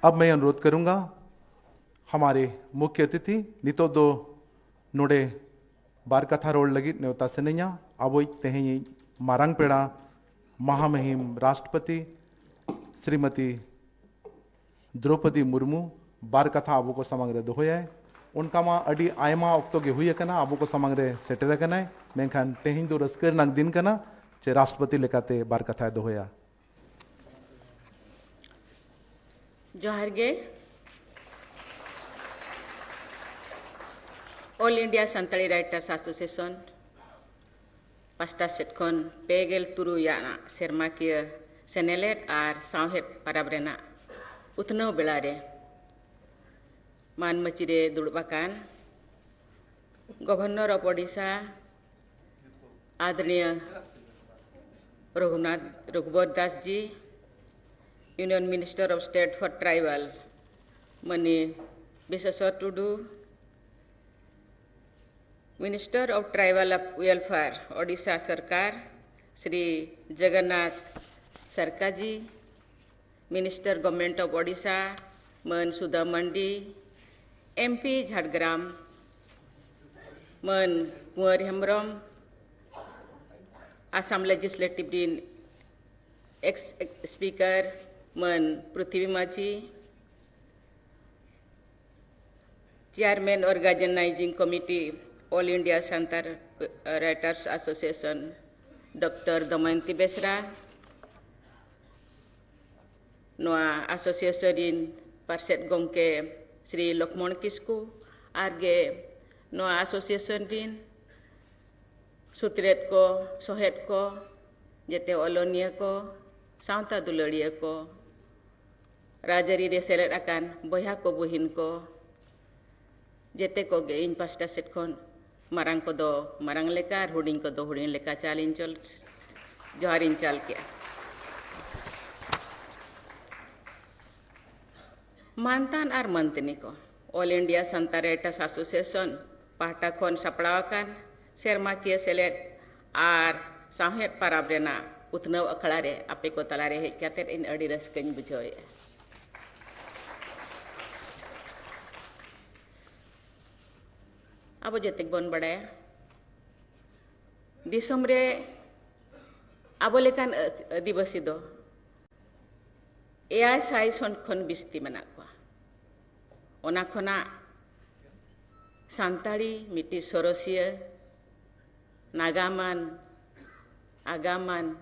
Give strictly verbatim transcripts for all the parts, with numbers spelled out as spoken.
अब मैं अनुरोध करूंगा हमारे मुख्य अतिथि, ᱱᱤᱛᱚᱜ ᱫᱚ ᱱᱚᱰᱮ ᱵᱟᱨ ᱠᱟᱛᱷᱟ ᱨᱚᱲ ᱞᱟᱹᱜᱤᱫ ᱱᱮᱣᱛᱟ ᱥᱟᱱᱟᱧᱟ ᱟᱵᱚᱭᱤᱡ ᱛᱮᱦᱮᱧᱤᱡ ᱢᱟᱨᱟᱝ ᱯᱮᱲᱟ ᱢᱟᱦᱟᱢᱩᱦᱤᱢ ᱨᱟᱥᱴᱨᱚᱯᱚᱛᱤ ᱥᱨᱤᱢᱚᱛᱤ ᱫᱨᱚᱯᱚᱫᱤ ᱢᱩᱨᱢᱩ ᱵᱟᱨ ᱠᱟᱛᱷᱟ ᱟᱵᱚ ᱠᱚ ᱥᱟᱢᱟᱝ ᱨᱮ ᱫᱚᱦᱚᱭᱟᱭ᱾ ᱚᱱᱠᱟ ᱢᱟ ᱟᱹᱰᱤ ᱟᱭᱢᱟ ᱚᱠᱛᱚ ᱜᱮ ᱦᱩᱭ ᱟᱠᱟᱱᱟ, ᱟᱵᱚ ᱠᱚ ᱥᱟᱢᱟᱝ ᱨᱮ ᱥᱮᱴᱮᱨ ᱟᱠᱟᱱᱟᱭ, ᱢᱮᱱᱠᱷᱟᱱ ᱛᱮᱦᱮᱧ ᱫᱚ ᱨᱟᱹᱥᱠᱟᱹ ᱨᱮᱱᱟᱜ ᱫᱤᱱ ᱠᱟᱱᱟ ᱡᱮ ᱨᱟᱥᱴᱨᱚᱯᱚᱛᱤ ᱞᱮᱠᱟᱛᱮ ᱵᱟᱨ ᱠᱟᱛᱷᱟᱭ ᱫᱚᱦᱚᱭᱟ᱾ ᱡᱚᱦᱟᱨ ᱜᱮ᱾ All India Santali Writers Association ᱯᱟᱥᱴᱟ ᱥᱮᱫ ᱠᱷᱚᱱ ᱯᱮ ᱜᱮᱞ ᱛᱩᱨᱩᱭ ᱟᱱᱟᱜ ᱥᱮᱨᱢᱟᱠᱤᱭᱟᱹ ᱥᱮᱱᱮᱞᱮᱫ ᱟᱨ ᱥᱟᱶᱦᱮᱫ ᱯᱟᱨᱟᱵᱽ ᱨᱮᱱᱟᱜ ᱩᱛᱱᱟᱹᱣ ᱵᱮᱲᱟ ᱨᱮ ᱢᱟᱹᱱ ᱢᱟᱹᱪᱤ ᱨᱮ ᱫᱩᱲᱩᱵ ᱟᱠᱟᱱ Governor of Odisha, ᱟᱫᱚᱨᱚᱱᱤᱭᱚ Raghunath ᱨᱚᱜᱷᱩᱵᱚᱨ Das G, Union Minister of State for Tribal money ᱵᱤᱥᱮᱥᱣᱚᱨ Tudu, Minister of Tribal Welfare Odisha ᱥᱚᱨᱠᱟᱨ ᱥᱨᱤ ᱡᱚᱜᱚᱱᱱᱟᱛᱷ ᱥᱟᱨᱠᱟ ᱡᱤ, Minister Government of Odisha ᱢᱟᱹᱱ ᱥᱩᱫᱷᱟ ᱢᱟᱱᱰᱤ, ᱮᱢ ᱯᱤ ᱡᱷᱟᱲᱜᱨᱟᱢ ᱢᱟᱹᱱ ᱠᱩᱸᱣᱟᱨ ᱦᱮᱢᱵᱨᱚᱢ, ᱟᱥᱟᱢ ᱞᱮᱡᱤᱥᱞᱮᱴᱤᱵᱷ ᱨᱤᱱ ᱮᱠᱥ ᱥᱯᱤᱠᱟᱨ ᱢᱟᱹᱱ ᱯᱨᱤᱛᱷᱤᱵᱤ ᱢᱟᱹᱡᱷᱤ, Chairman Organizing Committee All India Santal Writers Association doctor Damayanti Besra, ᱱᱚᱣᱟ association ᱨᱤᱱ ᱯᱟᱨᱥᱮᱛ ᱜᱚᱢᱠᱮ ᱥᱨᱤ ᱞᱚᱠᱷᱢᱚᱬ ᱠᱤᱥᱠᱩ, ᱟᱨ ᱜᱮ ᱱᱚᱣᱟ ᱟᱥᱳᱥᱤᱭᱮᱥᱚᱱ ᱨᱤᱱ ᱥᱩᱛᱨᱮᱛ ᱠᱚ, ᱥᱚᱦᱮᱫ ᱠᱚ, ᱡᱮᱛᱮ ᱚᱞᱚᱱᱤᱭᱟᱹ ᱠᱚ, ᱥᱟᱶᱛᱟ ᱫᱩᱞᱟᱹᱲᱤᱭᱟᱹ ᱠᱚ, ᱨᱟᱡᱽᱟᱹᱨᱤ ᱨᱮ ᱥᱮᱞᱮᱫ ᱟᱠᱟᱱ ᱵᱚᱭᱦᱟ ᱠᱚ, ᱵᱩᱦᱤᱱ ᱠᱚ, ᱡᱮᱛᱮ ᱠᱚᱜᱮ ᱤᱧ ᱯᱟᱥᱴᱟ ᱥᱮᱫ ᱠᱷᱚᱱ ᱢᱟᱨᱟᱝ ᱠᱚᱫᱚ ᱢᱟᱨᱟᱝ ᱞᱮᱠᱟ ᱟᱨ ᱦᱩᱰᱤᱧ ᱠᱚᱫᱚ ᱦᱩᱰᱤᱧ ᱞᱮᱠᱟ ᱪᱟᱞ ᱤᱧ ᱪᱚᱞ, ᱡᱚᱦᱟᱨ ᱤᱧ ᱪᱟᱞ ᱠᱮᱜᱼᱟ᱾ ᱢᱟᱱᱛᱟᱱ ᱟᱨ ᱢᱟᱱᱛᱟᱹᱱᱤ ᱠᱚ, All India Santal Writers Association ᱯᱟᱦᱴᱟ ᱠᱷᱚᱱ ᱥᱟᱯᱲᱟᱣ ᱟᱠᱟᱱ ᱥᱮᱨᱢᱟᱠᱤᱭᱟᱹ ᱥᱮᱞᱮᱫ ᱟᱨ ᱥᱟᱶᱦᱮᱫ ᱯᱟᱨᱟᱵᱽ ᱨᱮᱱᱟᱜ ᱩᱛᱱᱟᱹᱣ ᱟᱠᱷᱲᱟ ᱨᱮ ᱟᱯᱮ ᱠᱚ ᱛᱟᱞᱟᱨᱮ ᱦᱮᱡ ᱠᱟᱛᱮ ᱤᱧ ᱟᱹᱰᱤ ᱨᱟᱹᱥᱠᱟᱹᱧ ᱵᱩᱡᱷᱟᱹᱣᱮᱫᱼᱟ᱾ ᱟᱵᱚ ᱡᱮᱛᱮ ᱵᱚᱱ ᱵᱟᱲᱟᱭᱟ, ᱫᱤᱥᱚᱢ ᱨᱮ ᱟᱵᱚ ᱞᱮᱠᱟᱱ ᱟᱹᱫᱤᱵᱟᱹᱥᱤ ᱫᱚ ᱮᱭᱟᱭ ᱥᱟᱭ ᱠᱷᱚᱱ ᱵᱤᱥᱛᱤ ᱢᱮᱱᱟᱜ ᱠᱚᱣᱟ᱾ ᱚᱱᱟ ᱠᱷᱚᱱᱟᱜ ᱥᱟᱱᱛᱟᱲᱤ ᱢᱤᱫᱴᱤᱡ ᱥᱚᱨᱚᱥᱤᱭᱟᱹ, ᱱᱟᱜᱟᱢᱟᱱ, ᱟᱜᱟᱢᱟᱱ,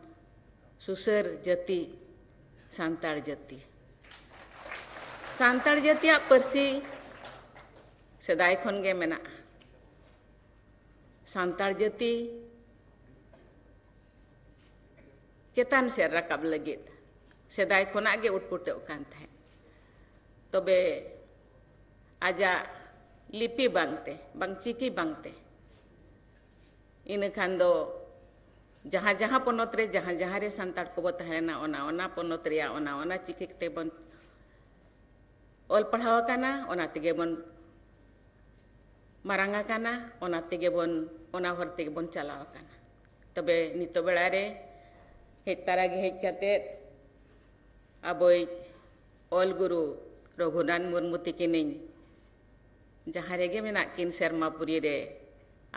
ᱥᱩᱥᱟᱹᱨ ᱡᱟᱹᱛᱤ ᱥᱟᱱᱛᱟᱲ ᱡᱟᱹᱛᱤ᱾ ᱥᱟᱱᱛᱟᱲ ᱡᱟᱹᱛᱤᱭᱟᱜ ᱯᱟᱹᱨᱥᱤ ᱥᱮᱫᱟᱭ ᱠᱷᱚᱱ ᱜᱮ ᱢᱮᱱᱟᱜᱼᱟ᱾ ᱥᱟᱱᱛᱟᱲ ᱡᱟᱹᱛᱤ ᱪᱮᱛᱟᱱ ᱥᱮᱫ ᱨᱟᱠᱟᱵ ᱞᱟᱹᱜᱤᱫ ᱥᱮᱫᱟᱭ ᱠᱷᱚᱱᱟᱜ ᱜᱮ ᱩᱴᱯᱩᱴᱟᱹᱜ ᱠᱟᱱ ᱛᱟᱦᱮᱸᱫ᱾ ᱛᱚᱵᱮ ᱟᱡᱟᱜ ᱞᱤᱯᱤ ᱵᱟᱝᱛᱮ, ᱵᱟᱝ ᱪᱤᱠᱤ ᱵᱟᱝᱛᱮ, ᱤᱱᱟᱹ ᱠᱷᱟᱱ ᱫᱚ ᱡᱟᱦᱟᱸ ᱡᱟᱦᱟᱸ ᱯᱚᱱᱚᱛ ᱨᱮ, ᱡᱟᱦᱟᱸ ᱡᱟᱦᱟᱸ ᱨᱮ ᱥᱟᱱᱛᱟᱲ ᱠᱚᱵᱚ ᱛᱟᱦᱮᱸ ᱞᱮᱱᱟ, ᱚᱱᱟ ᱚᱱᱟ ᱯᱚᱱᱚᱛ ᱨᱮᱭᱟᱜ ᱚᱱᱟ ᱚᱱᱟ ᱪᱤᱠᱤ ᱛᱮᱵᱚᱱ ᱚᱞ ᱯᱟᱲᱦᱟᱣ ᱟᱠᱟᱱᱟ, ᱚᱱᱟ ᱛᱮᱜᱮ ᱵᱚᱱ ᱢᱟᱨᱟᱝ ᱟᱠᱟᱱᱟ, ᱚᱱᱟ ᱛᱮᱜᱮ ᱵᱚᱱ, ᱚᱱᱟ ᱦᱚᱨ ᱛᱮᱜᱮ ᱵᱚᱱ ᱪᱟᱞᱟᱣ ᱟᱠᱟᱱᱟ᱾ ᱛᱚᱵᱮ ᱱᱤᱛᱚᱜ ᱵᱮᱲᱟ ᱨᱮ ᱦᱮᱡ ᱛᱟᱨᱟ ᱜᱮ ᱦᱮᱡ ᱠᱟᱛᱮᱫ ᱟᱵᱚᱭᱤᱡ ᱚᱞ ᱜᱩᱨᱩ ᱨᱚᱜᱷᱩᱱᱟᱛᱷ ᱢᱩᱨᱢᱩ ᱛᱤᱠᱤᱱᱤᱧ ᱡᱟᱦᱟᱸ ᱨᱮᱜᱮ ᱢᱮᱱᱟᱜ ᱠᱤᱱ ᱥᱮᱨᱢᱟᱯᱩᱨᱤ ᱨᱮ,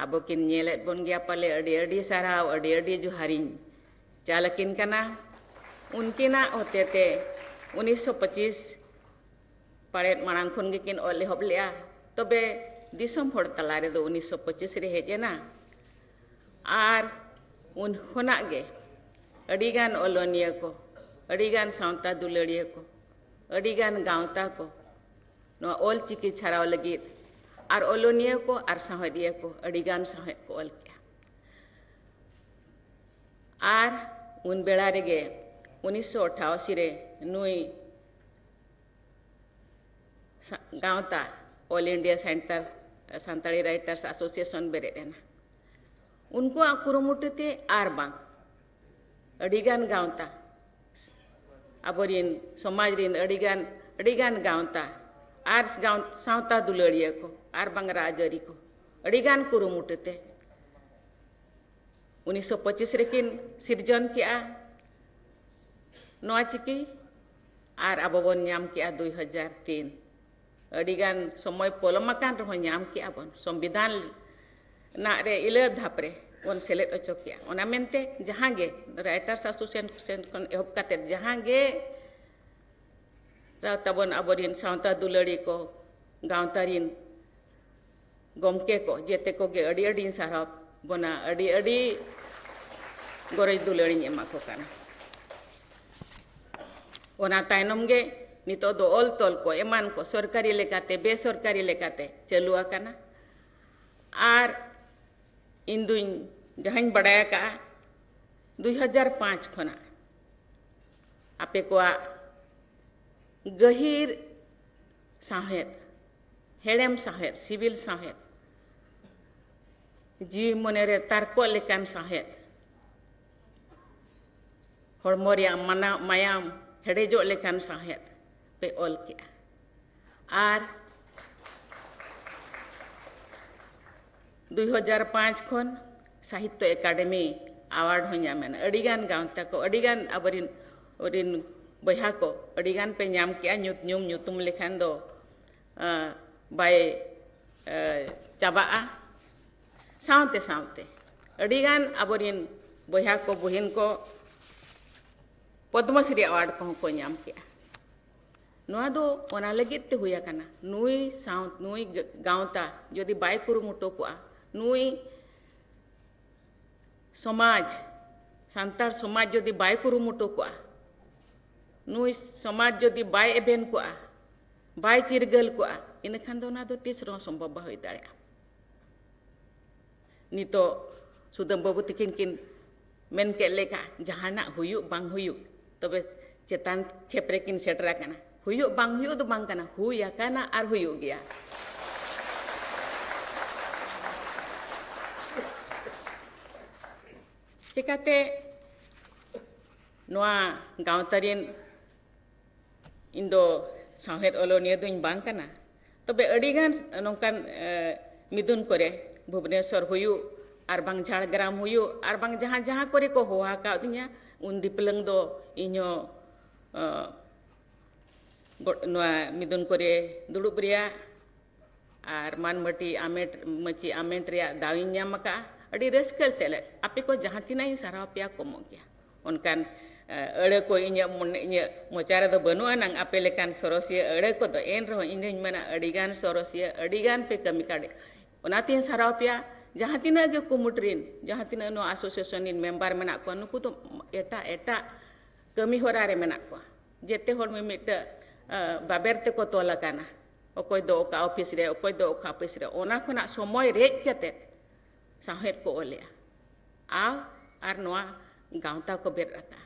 ᱟᱵᱚ ᱠᱤᱱ ᱧᱮᱞᱮᱫ ᱵᱚᱱ ᱜᱮᱭᱟ ᱯᱟᱞᱮ, ᱟᱹᱰᱤ ᱟᱹᱰᱤ ᱥᱟᱨᱦᱟᱣ, ᱟᱹᱰᱤ ᱟᱹᱰᱤ ᱡᱚᱦᱟᱨᱤᱧ ᱪᱟᱞ ᱟᱹᱠᱤᱱ ᱠᱟᱱᱟ᱾ ᱩᱱᱠᱤᱱᱟᱜ ᱦᱚᱛᱮᱛᱮ ᱩᱱᱤᱥᱥᱚ ᱯᱚᱸᱪᱤᱥ ᱯᱟᱲᱮᱫ ᱢᱟᱲᱟᱝ ᱠᱷᱚᱱ ᱜᱮᱠᱤᱱ ᱚᱞ ᱮᱦᱚᱵ ᱞᱮᱜᱼᱟ, ᱛᱚᱵᱮ ᱫᱤᱥᱚᱢ ᱦᱚᱲ ᱛᱟᱞᱟ ᱨᱮᱫᱚ ᱩᱱᱤᱥᱥᱚ ᱯᱚᱸᱪᱤᱥ ᱨᱮ ᱦᱮᱡ ᱮᱱᱟ᱾ ᱟᱨ ᱩᱱ ᱠᱷᱚᱱᱟᱜ ᱜᱮ ᱟᱹᱰᱤᱜᱟᱱ ᱚᱞᱚᱱᱤᱭᱟᱹ ᱠᱚ, ᱟᱹᱰᱤᱜᱟᱱ ᱥᱟᱶᱛᱟ ᱫᱩᱞᱟᱹᱲᱤᱭᱟᱹ ᱠᱚ, ᱟᱹᱰᱤᱜᱟᱱ ᱜᱟᱶᱛᱟ ᱠᱚ ᱱᱚᱣᱟ ᱚᱞ ᱪᱤᱠᱤ ᱪᱷᱟᱨᱟᱣ ᱞᱟᱹᱜᱤᱫ ᱟᱨ ᱚᱞᱚᱱᱤᱭᱟᱹ ᱠᱚ ᱟᱨ ᱥᱟᱶᱦᱮᱫᱤᱭᱟᱹ ᱠᱚ ᱟᱹᱰᱤᱜᱟᱱ ᱥᱟᱶᱦᱮᱫ ᱠᱚ ᱚᱞ ᱠᱮᱜᱼᱟ᱾ ᱟᱨ ᱩᱱ ᱵᱮᱲᱟ ᱨᱮᱜᱮ ᱩᱱᱤᱥᱥᱚ ᱟᱴᱷᱟᱥᱤ ᱨᱮ ᱱᱩᱭ ᱥᱟ-, ᱜᱟᱶᱛᱟ All India Center Santali Writers Association ᱵᱮᱨᱮᱫ ᱮᱱᱟ᱾ ᱩᱱᱠᱩᱣᱟᱜ ᱠᱩᱨᱩᱢᱩᱴᱩ ᱛᱮ ᱟᱨ ᱵᱟᱝ ᱟᱹᱰᱤᱜᱟᱱ ᱜᱟᱶᱛᱟ, ᱟᱵᱚᱨᱤᱱ ᱥᱚᱢᱟᱡᱽ ᱨᱤᱱ ᱟᱹᱰᱤᱜᱟᱱ, ᱟᱹᱰᱤᱜᱟᱱ ᱜᱟᱶᱛᱟ ᱟᱨ ᱜᱟᱶ-, ᱥᱟᱶᱛᱟ ᱫᱩᱞᱟᱹᱲᱤᱭᱟᱹ ᱠᱚ ᱟᱨ ᱵᱟᱝ ᱨᱟᱡᱽᱟᱹᱨᱤ ᱠᱚ ᱟᱹᱰᱤᱜᱟᱱ ᱠᱩᱨᱩᱢᱩᱴᱩ ᱛᱮ ᱩᱱᱤᱥᱥᱚ ᱯᱚᱸᱪᱤᱥ ᱨᱮᱠᱤᱱ ᱥᱤᱨᱡᱚᱱ ᱠᱮᱜᱼᱟ ᱱᱚᱣᱟ ᱪᱤᱠᱤ, ᱟᱨ ᱟᱵᱚ ᱵᱚᱱ ᱧᱟᱢ ᱠᱮᱜᱼᱟ ᱫᱩᱭ ᱦᱟᱡᱟᱨ ᱛᱤᱱ᱾ ᱟᱹᱰᱤᱜᱟᱱ ᱥᱚᱢᱚᱭ ᱯᱚᱞᱚᱢ ᱟᱠᱟᱱ ᱨᱮᱦᱚᱸ ᱧᱟᱢ ᱠᱮᱜᱼᱟ ᱵᱚᱱ, ᱥᱚᱝᱵᱤᱫᱷᱟᱱ ᱨᱮᱱᱟᱜ ᱨᱮ ᱤᱞᱟᱹ ᱫᱷᱟᱯ ᱨᱮ ᱵᱚᱱ ᱥᱮᱞᱮᱫ ᱦᱚᱪᱚ ᱠᱮᱜᱼᱟ᱾ ᱚᱱᱟ ᱢᱮᱱᱛᱮ ᱡᱟᱦᱟᱸ ᱜᱮ Writers Association ᱠᱷᱚᱱ ᱮᱦᱚᱵ ᱠᱟᱛᱮ ᱡᱟᱦᱟᱸ ᱜᱮ ᱛᱟᱵᱚᱱ ᱟᱵᱚᱨᱤᱱ ᱥᱟᱶᱛᱟ ᱫᱩᱞᱟᱹᱲᱤ ᱠᱚ, ᱜᱟᱶᱛᱟ ᱨᱤᱱ ᱜᱚᱢᱠᱮ ᱠᱚ, ᱡᱮᱛᱮ ᱠᱚᱜᱮ ᱟᱹᱰᱤ ᱟᱹᱰᱤᱧ ᱥᱟᱨᱦᱟᱣ ᱵᱚᱱᱟ, ᱟᱹᱰᱤ ᱟᱹᱰᱤ ᱜᱚᱨᱚᱡᱽ ᱫᱩᱞᱟᱹᱲᱤᱧ ᱮᱢᱟ ᱠᱚ ᱠᱟᱱᱟ᱾ ᱚᱱᱟ ᱛᱟᱭᱱᱚᱢ ᱜᱮ ᱱᱤᱛᱚᱜ ᱫᱚ ᱚᱞ ᱛᱚᱞ ᱠᱚ ᱮᱢᱟᱱ ᱠᱚ ᱥᱚᱨᱠᱟᱨᱤ ᱞᱮᱠᱟᱛᱮ, ᱵᱮᱥᱚᱨᱠᱟᱨᱤ ᱞᱮᱠᱟᱛᱮ ᱪᱟᱹᱞᱩ ᱟᱠᱟᱱᱟ᱾ ᱟᱨ ᱤᱧ ᱫᱩᱧ ᱡᱟᱦᱟᱸᱧ ᱵᱟᱰᱟᱭ ᱟᱠᱟᱫᱼᱟ, ᱫᱩᱭ ᱦᱟᱡᱟᱨ ᱯᱟᱸᱪ ᱠᱷᱚᱱᱟᱜ ᱟᱯᱮ ᱠᱚᱣᱟᱜ ᱜᱟᱹᱦᱤᱨ ᱥᱟᱶᱦᱮᱫ, ᱦᱮᱲᱮᱢ ᱥᱟᱶᱦᱮᱫ, ᱥᱤᱵᱤᱞ ᱥᱟᱶᱦᱮᱫ, ᱡᱤᱣᱤ ᱢᱚᱱᱮᱨᱮ ᱛᱟᱨᱠᱚᱜ ᱞᱮᱠᱟᱱ ᱥᱟᱶᱦᱮᱫ, ᱦᱚᱲᱢᱚ ᱨᱮᱭᱟᱜ ᱢᱟᱱᱟ-, ᱢᱟᱭᱟᱢ ᱦᱮᱰᱮᱡᱚᱜ ᱞᱮᱠᱟᱱ ᱥᱟᱶᱦᱮᱫ ᱯᱮ ᱚᱞ ᱠᱮᱜᱼᱟ᱾ ᱟᱨ ᱫᱩᱭ ᱦᱟᱡᱟᱨ ᱯᱟᱸᱪ ᱠᱷᱚᱱ ᱥᱟᱦᱤᱛᱛᱚ ᱮᱠᱟᱰᱮᱢᱤ ᱟᱣᱟᱨᱰ ᱦᱚᱸ ᱧᱟᱢ ᱮᱱᱟ᱾ ᱟᱹᱰᱤᱜᱟᱱ ᱜᱟᱶᱛᱟ ᱠᱚ, ᱟᱹᱰᱤᱜᱟᱱ ᱟᱵᱚᱨᱤᱱ, ᱟᱵᱚᱨᱤᱱ ᱵᱚᱭᱦᱟ ᱠᱚ ᱟᱹᱰᱤᱜᱟᱱ ᱯᱮ ᱧᱟᱢ ᱠᱮᱜᱼᱟ᱾ ᱧᱩᱛ ᱧᱩᱢ ᱧᱩᱛᱩᱢ ᱞᱮᱠᱷᱟᱱ ᱫᱚ, ᱟᱸ, ᱵᱟᱭ, ᱟᱸ, ᱪᱟᱵᱟᱜᱼᱟ᱾ ᱥᱟᱶᱛᱮ ᱥᱟᱶᱛᱮ ᱟᱹᱰᱤᱜᱟᱱ ᱟᱵᱚᱨᱤᱱ ᱵᱚᱭᱦᱟ ᱠᱚ, ᱵᱩᱦᱤᱱ ᱠᱚ ᱯᱚᱫᱽᱢᱚᱥᱨᱤ ᱟᱣᱟᱨᱰ ᱠᱚᱦᱚᱸ ᱠᱚ ᱧᱟᱢ ᱠᱮᱜᱼᱟ᱾ ᱱᱚᱣᱟ ᱫᱚ ᱚᱱᱟ ᱞᱟᱹᱜᱤᱫ ᱛᱮ ᱦᱩᱭ ᱟᱠᱟᱱᱟ, ᱱᱩᱭ ᱥᱟᱶ-, ᱱᱩᱭ ᱜᱟᱶᱛᱟ ᱡᱩᱫᱤ ᱵᱟᱭ ᱠᱩᱨᱩᱢᱩᱴᱩ ᱠᱚᱜᱼᱟ, ᱱᱩᱭ ᱥᱚᱢᱟᱡᱽ, ᱥᱟᱱᱛᱟᱲ ᱥᱚᱢᱟᱡᱽ ᱡᱩᱫᱤ ᱵᱟᱭ ᱠᱩᱨᱩᱢᱩᱴᱩ ᱠᱚᱜᱼᱟ, ᱱᱩᱭ ᱥᱚᱢᱟᱡᱽ ᱡᱩᱫᱤ ᱵᱟᱭ ᱮᱵᱷᱮᱱ ᱠᱚᱜᱼᱟ, ᱵᱟᱭ ᱪᱤᱨᱜᱟᱹᱞ ᱠᱚᱜᱼᱟ, ᱤᱱᱟᱹᱠᱷᱟᱱ ᱫᱚ ᱚᱱᱟ ᱫᱚ ᱛᱤᱥ ᱨᱮᱦᱚᱸ ᱥᱚᱢᱵᱷᱚᱵ ᱵᱟᱭ ᱦᱩᱭ ᱫᱟᱲᱮᱭᱟᱜᱼᱟ᱾ ᱱᱤᱛᱚᱜ ᱥᱩᱫᱟᱹᱢ ᱵᱟᱹᱵᱩ ᱛᱤᱠᱤᱱ ᱠᱤᱱ ᱢᱮᱱ ᱠᱮᱫ ᱞᱮᱠᱟ, ᱡᱟᱦᱟᱱᱟᱜ ᱦᱩᱭᱩᱜ ᱵᱟᱝ ᱦᱩᱭᱩᱜ, ᱛᱚᱵᱮ ᱪᱮᱛᱟᱱ ᱠᱷᱮᱯ ᱨᱮᱠᱤᱱ ᱥᱮᱴᱮᱨ ᱟᱠᱟᱱᱟ᱾ ᱦᱩᱭᱩᱜ ᱵᱟᱝ ᱦᱩᱭᱩᱜ ᱫᱚ ᱵᱟᱝ ᱠᱟᱱᱟ, ᱦᱩᱭ ᱟᱠᱟᱱᱟ ᱟᱨ ᱦᱩᱭᱩᱜ ᱜᱮᱭᱟ᱾ ᱪᱮᱠᱟᱛᱮ ᱱᱚᱣᱟ ᱜᱟᱶᱛᱟ ᱨᱮᱱ ᱤᱧ ᱫᱚ ᱥᱟᱶᱦᱮᱫ ᱚᱞᱚᱱᱤᱭᱟᱹ ᱫᱚᱧ ᱵᱟᱝ ᱠᱟᱱᱟ, ᱛᱚᱵᱮ ᱟᱹᱰᱤᱜᱟᱱ ᱱᱚᱝᱠᱟᱱ, ᱮ, ᱢᱤᱫᱩᱱ ᱠᱚᱨᱮ ᱵᱷᱩᱵᱽᱱᱮᱥᱚᱨ ᱦᱩᱭᱩᱜ, ᱟᱨ ᱵᱟᱝ ᱡᱷᱟᱲᱜᱨᱟᱢ ᱦᱩᱭᱩᱜ, ᱟᱨ ᱵᱟᱝ ᱡᱟᱦᱟᱸ ᱡᱟᱦᱟᱸ ᱠᱚᱨᱮ ᱠᱚ ᱦᱚᱦᱚ ᱟᱠᱟᱣᱫᱤᱧᱟ, ᱩᱱ ᱫᱤᱯᱞᱟᱹᱝ ᱫᱚ ᱤᱧ ᱦᱚᱸ, ᱮ, ᱜᱚ-, ᱱᱚᱣᱟ ᱢᱤᱫᱩᱱ ᱠᱚᱨᱮ ᱫᱩᱲᱩᱵ ᱨᱮᱭᱟᱜ ᱟᱨ ᱢᱟᱱ ᱢᱟᱹᱴᱤ ᱟᱢᱮᱴ, ᱢᱟᱹᱪᱤ ᱟᱢᱮᱴ ᱨᱮᱭᱟᱜ ᱫᱟᱣ ᱤᱧ ᱧᱟᱢ ᱟᱠᱟᱫᱼᱟ᱾ ᱟᱹᱰᱤ ᱨᱟᱹᱥᱠᱟᱹ ᱥᱮᱞᱮᱫ᱾ ᱟᱯᱮ ᱠᱚ ᱡᱟᱦᱟᱸ ᱛᱤᱱᱟᱹᱜ ᱤᱧ ᱥᱟᱨᱦᱟᱣ ᱯᱮᱭᱟ, ᱠᱚᱢᱚᱜ ᱜᱮᱭᱟ᱾ ᱚᱱᱠᱟᱱ, ᱮ, ᱟᱹᱲᱟᱹ ᱠᱚ ᱤᱧᱟᱹᱜ ᱢᱚᱱᱮ, ᱤᱧᱟᱹᱜ ᱢᱚᱪᱟ ᱨᱮᱫᱚ ᱵᱟᱹᱱᱩᱜ ᱟᱱᱟᱝ ᱟᱯᱮ ᱞᱮᱠᱟᱱ ᱥᱚᱨᱚᱥᱤᱭᱟᱹ ᱟᱹᱲᱟᱹ ᱠᱚᱫᱚ᱾ ᱮᱱ ᱨᱮᱦᱚᱸ ᱤᱧ ᱫᱚᱧ ᱢᱮᱱᱟ, ᱟᱹᱰᱤᱜᱟᱱ ᱥᱚᱨᱚᱥᱤᱭᱟᱹ, ᱟᱹᱰᱤᱜᱟᱱ ᱯᱮ ᱠᱟᱹᱢᱤ ᱠᱟᱫ᱾ ᱚᱱᱟᱛᱤᱧ ᱥᱟᱨᱦᱟᱣ ᱯᱮᱭᱟ᱾ ᱡᱟᱦᱟᱸ ᱛᱤᱱᱟᱹᱜ ᱜᱮ ᱠᱩᱢᱩᱴ ᱨᱤᱱ, ᱡᱟᱦᱟᱸ ᱛᱤᱱᱟᱹᱜ ᱱᱚᱣᱟ association ᱨᱤᱱ member ᱢᱮᱱᱟᱜ ᱠᱚᱣᱟ, ᱱᱩᱠᱩ ᱫᱚ ᱮᱴᱟᱜ ᱮᱴᱟᱜ ᱠᱟᱹᱢᱤ ᱦᱚᱨᱟ ᱨᱮ ᱢᱮᱱᱟᱜ ᱠᱚᱣᱟ᱾ ᱡᱮᱛᱮ ᱦᱚᱲ ᱢᱤᱢᱤᱫᱴᱟᱹ, ᱟ, ᱵᱟᱵᱮᱨ ᱛᱮᱠᱚ ᱛᱚᱞ ᱟᱠᱟᱱᱟ᱾ ᱚᱠᱚᱭ ᱫᱚ ᱚᱠᱟ office ᱨᱮ, ᱚᱠᱚᱭ ᱫᱚ ᱚᱠᱟ office ᱨᱮ, ᱚᱱᱟ ᱠᱷᱚᱱᱟᱜ ᱥᱚᱢᱚᱭ ᱨᱮᱡ ᱠᱟᱛᱮ ᱥᱟᱶᱦᱮᱫ ᱠᱚ ᱚᱞᱮᱜᱼᱟ᱾ ᱟᱨ, ᱟᱨ ᱱᱚᱣᱟ ᱜᱟᱶᱛᱟ ᱠᱚ ᱵᱮᱨᱮᱫ ᱟᱠᱟᱫᱼᱟ᱾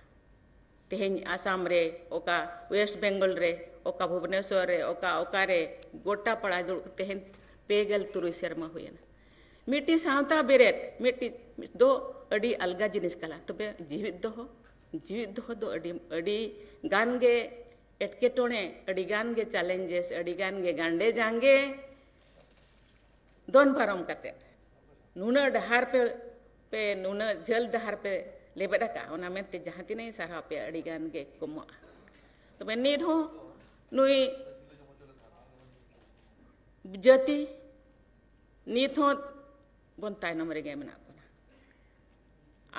ᱛᱮᱦᱮᱧ ᱟᱥᱟᱢ ᱨᱮ, ᱚᱠᱟ West Bengal ᱨᱮ, ᱚᱠᱟ ᱵᱷᱩᱵᱽᱱᱮᱥᱚᱨ ᱨᱮ, ᱚᱠᱟ, ᱚᱠᱟ ᱨᱮ ᱜᱚᱴᱟ ᱯᱟᱲᱟ ᱫᱩᱲᱩᱵ, ᱛᱮᱦᱮᱧ ᱯᱮ ᱜᱮᱞ ᱛᱩᱨᱩᱭ ᱥᱮᱨᱢᱟ ᱦᱩᱭᱮᱱᱟ᱾ ᱢᱤᱫᱴᱤᱡ ᱥᱟᱶᱛᱟ ᱵᱮᱨᱮᱫ, ᱢᱤᱫᱴᱤᱡ ᱫᱚ ᱟᱹᱰᱤ ᱟᱞᱜᱟ ᱡᱤᱱᱤᱥ ᱠᱟᱱᱟ, ᱛᱚᱵᱮ ᱡᱤᱣᱤᱫ ᱫᱚᱦᱚ, ᱡᱤᱣᱤᱫ ᱫᱚᱦᱚ ᱫᱚ ᱟᱹᱰᱤ, ᱟᱹᱰᱤ ᱜᱟᱱ ᱜᱮ ᱮᱴᱠᱮᱴᱚᱬᱮ, ᱟᱹᱰᱤ ᱜᱟᱱ ᱜᱮ challenges, ᱟᱹᱰᱤ ᱜᱟᱱ ᱜᱮ ᱜᱟᱱᱰᱮ ᱡᱟᱸᱜᱮ ᱫᱚᱱ ᱯᱟᱨᱚᱢ ᱠᱟᱛᱮ ᱱᱩᱱᱟᱹᱜ ᱰᱟᱦᱟᱨ ᱯᱮ, ᱯᱮ, ᱱᱩᱱᱟᱹᱜ ᱡᱷᱟᱹᱞ ᱰᱟᱦᱟᱨ ᱯᱮ ᱞᱮᱵᱮᱫ ᱟᱠᱟᱫᱼᱟ, ᱚᱱᱟ ᱢᱮᱱᱛᱮ ᱡᱟᱦᱟᱸ ᱛᱤᱱᱟᱹᱜ ᱤᱧ ᱥᱟᱨᱦᱟᱣ ᱯᱮᱭᱟ, ᱟᱹᱰᱤ ᱜᱟᱱ ᱜᱮ ᱠᱚᱢᱚᱜᱼᱟ᱾ ᱛᱚᱵᱮ ᱱᱤᱛ ᱦᱚᱸ ᱱᱩᱭ ᱡᱟᱹᱛᱤ ᱱᱤᱛ ᱦᱚᱸ ᱵᱚᱱ ᱛᱟᱭᱱᱚᱢ ᱨᱮᱜᱮ ᱢᱮᱱᱟᱜ ᱵᱚᱱᱟ᱾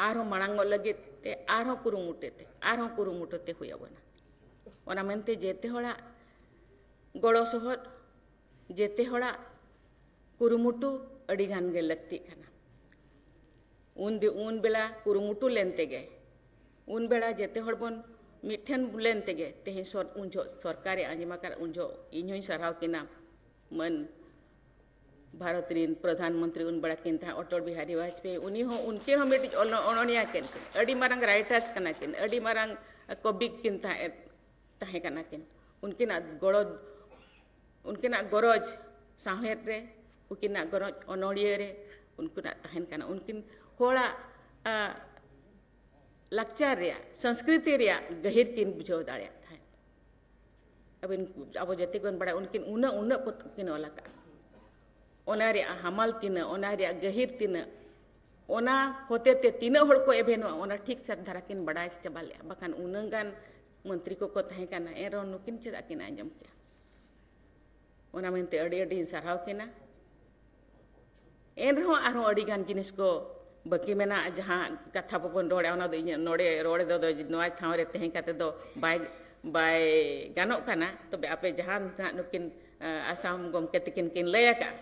ᱟᱨᱦᱚᱸ ᱢᱟᱲᱟᱝᱚᱜ ᱞᱟᱹᱜᱤᱫ ᱛᱮ ᱟᱨᱦᱚᱸ ᱠᱩᱨᱩᱢᱩᱴᱩ ᱛᱮ, ᱟᱨᱦᱚᱸ ᱠᱩᱨᱩᱢᱩᱴᱩ ᱛᱮ ᱦᱩᱭ ᱟᱵᱚᱱᱟ᱾ ᱚᱱᱟ ᱢᱮᱱᱛᱮ ᱡᱮᱛᱮ ᱦᱚᱲᱟᱜ ᱜᱚᱲᱚ ᱥᱚᱦᱚᱫ, ᱡᱮᱛᱮ ᱦᱚᱲᱟᱜ ᱠᱩᱨᱩᱢᱩᱴᱩ ᱟᱹᱰᱤ ᱜᱟᱱ ᱜᱮ ᱞᱟᱹᱠᱛᱤᱜ ᱠᱟᱱᱟ᱾ ᱩᱱ ᱫᱤ-, ᱩᱱ ᱵᱮᱲᱟ ᱠᱩᱨᱩᱢᱩᱴᱩ ᱞᱮᱱ ᱛᱮᱜᱮ, ᱩᱱ ᱵᱮᱲᱟ ᱡᱮᱛᱮ ᱦᱚᱲ ᱵᱚᱱ ᱢᱤᱫ ᱴᱷᱮᱱ ᱞᱮᱱ ᱛᱮᱜᱮ ᱛᱮᱦᱮᱧ ᱥᱚᱨ-, ᱩᱱ ᱡᱚᱦᱚᱜ ᱥᱚᱨᱠᱟᱨᱮ ᱟᱸᱡᱚᱢ ᱟᱠᱟᱫ, ᱩᱱ ᱡᱚᱦᱚᱜ ᱤᱧ ᱦᱚᱸᱧ ᱥᱟᱨᱦᱟᱣ ᱠᱤᱱᱟ ᱢᱟᱹᱱ ᱵᱷᱟᱨᱚᱛ ᱨᱤᱱ ᱯᱨᱚᱫᱷᱟᱱ ᱢᱚᱱᱛᱨᱤ ᱩᱱ ᱵᱮᱲᱟ ᱠᱤᱱ ᱛᱟᱦᱮᱸ, ᱚᱴᱚᱞ ᱵᱤᱦᱟᱨᱤ ᱵᱟᱡᱽᱯᱮᱭᱤ, ᱩᱱᱤ ᱦᱚᱸ, ᱩᱱᱠᱤᱱ ᱦᱚᱸ ᱢᱤᱫᱴᱤᱡ ᱚᱱᱚ-, ᱚᱱᱚᱬᱦᱤᱭᱟᱹ ᱠᱤᱱ, ᱟᱹᱰᱤ ᱢᱟᱨᱟᱝ writers ᱠᱟᱱᱟ ᱠᱤᱱ, ᱟᱹᱰᱤ ᱢᱟᱨᱟᱝ ᱠᱚᱵᱤ ᱠᱤᱱ ᱛᱟᱦᱮᱸ, ᱛᱟᱦᱮᱸ ᱠᱟᱱᱟ ᱠᱤᱱ᱾ ᱩᱱᱠᱤᱱᱟᱜ ᱜᱚᱲᱚ, ᱩᱱᱠᱤᱱᱟᱜ ᱜᱚᱨᱚᱡᱽ ᱥᱟᱶᱦᱮᱫ ᱨᱮ, ᱩᱱᱠᱤᱱᱟᱜ ᱜᱚᱨᱚᱡᱽ ᱚᱱᱚᱬᱦᱤᱭᱟᱹ ᱨᱮ, ᱩᱱᱠᱤᱱᱟᱜ ᱛᱟᱦᱮᱱ ᱠᱟᱱᱟ᱾ ᱩᱱᱠᱤᱱ ᱦᱚᱲᱟᱜ, ᱟ, ᱞᱟᱠᱪᱟᱨ ᱨᱮᱭᱟᱜ, ᱥᱚᱝᱥᱠᱨᱤᱛᱤ ᱨᱮᱭᱟᱜ ᱜᱟᱹᱦᱤᱨ ᱠᱤᱱ ᱵᱩᱡᱷᱟᱹᱣ ᱫᱟᱲᱮᱭᱟᱜ ᱛᱟᱦᱮᱸᱫ᱾ ᱟᱹᱵᱤᱱ, ᱟᱵᱚ ᱡᱟᱹᱛᱤ ᱠᱚᱵᱚᱱ ᱵᱟᱲᱟᱭᱟ, ᱩᱱᱠᱤᱱ ᱩᱱᱟᱹᱜ, ᱩᱱᱟᱹᱜ ᱯᱚᱛᱚᱵ ᱠᱤᱱ ᱚᱞ ᱟᱠᱟᱫᱼᱟ᱾ ᱚᱱᱟ ᱨᱮᱭᱟᱜ ᱦᱟᱢᱟᱞ ᱛᱤᱱᱟᱹᱜ, ᱚᱱᱟ ᱨᱮᱭᱟᱜ ᱜᱟᱹᱦᱤᱨ ᱛᱤᱱᱟᱹᱜ, ᱚᱱᱟ ᱦᱚᱛᱮ ᱛᱮ ᱛᱤᱱᱟᱹᱜ ᱦᱚᱲ ᱠᱚ ᱮᱵᱷᱮᱱᱚᱜᱼᱟ, ᱚᱱᱟ ᱴᱷᱤᱠ ᱥᱟᱹᱛ ᱫᱷᱟᱨᱟ ᱠᱤᱱ ᱵᱟᱰᱟᱭ ᱪᱟᱵᱟ ᱞᱮᱫᱼᱟ᱾ ᱵᱟᱠᱷᱟᱱ ᱩᱱᱟᱹᱜ ᱜᱟᱱ ᱢᱚᱱᱛᱨᱤ ᱠᱚᱠᱚ ᱛᱟᱦᱮᱸ ᱠᱟᱱᱟ, ᱮᱱ ᱨᱮᱦᱚᱸ ᱱᱩᱠᱤᱱ ᱪᱮᱫᱟᱜ ᱠᱤᱱ ᱟᱸᱡᱚᱢ ᱠᱮᱜᱼᱟ? ᱚᱱᱟ ᱢᱮᱱᱛᱮ ᱟᱹᱰᱤ ᱟᱹᱰᱤᱧ ᱥᱟᱨᱦᱟᱣ ᱠᱤᱱᱟ᱾ ᱮᱱ ᱨᱮᱦᱚᱸ ᱟᱨᱦᱚᱸ ᱟᱹᱰᱤ ᱜᱟᱱ ᱡᱤᱱᱤᱥ ᱠᱚ ᱵᱟᱹᱠᱤ ᱢᱮᱱᱟᱜᱼᱟ, ᱡᱟᱦᱟᱸ ᱠᱟᱛᱷᱟ ᱵᱟᱵᱚᱱ ᱨᱚᱲᱟ, ᱚᱱᱟ ᱫᱚ ᱤᱧᱟᱹᱜ ᱱᱚᱰᱮ ᱨᱚᱲ ᱫᱚ, ᱫᱚ ᱱᱚᱣᱟ ᱴᱷᱟᱶ ᱨᱮ ᱛᱟᱦᱮᱸ ᱠᱟᱛᱮ ᱫᱚ ᱵᱟᱭ, ᱵᱟᱭ ᱜᱟᱱᱚᱜ ᱠᱟᱱᱟ᱾ ᱛᱚᱵᱮ ᱟᱯᱮ ᱡᱟᱦᱟᱸ ᱱᱟᱦᱟᱜ ᱱᱩᱠᱤᱱ, ᱟ, ᱟᱥᱟᱢ ᱜᱚᱢᱠᱮ ᱛᱟᱹᱠᱤᱱ ᱠᱤᱱ ᱞᱟᱹᱭ ᱟᱠᱟᱫᱼᱟ,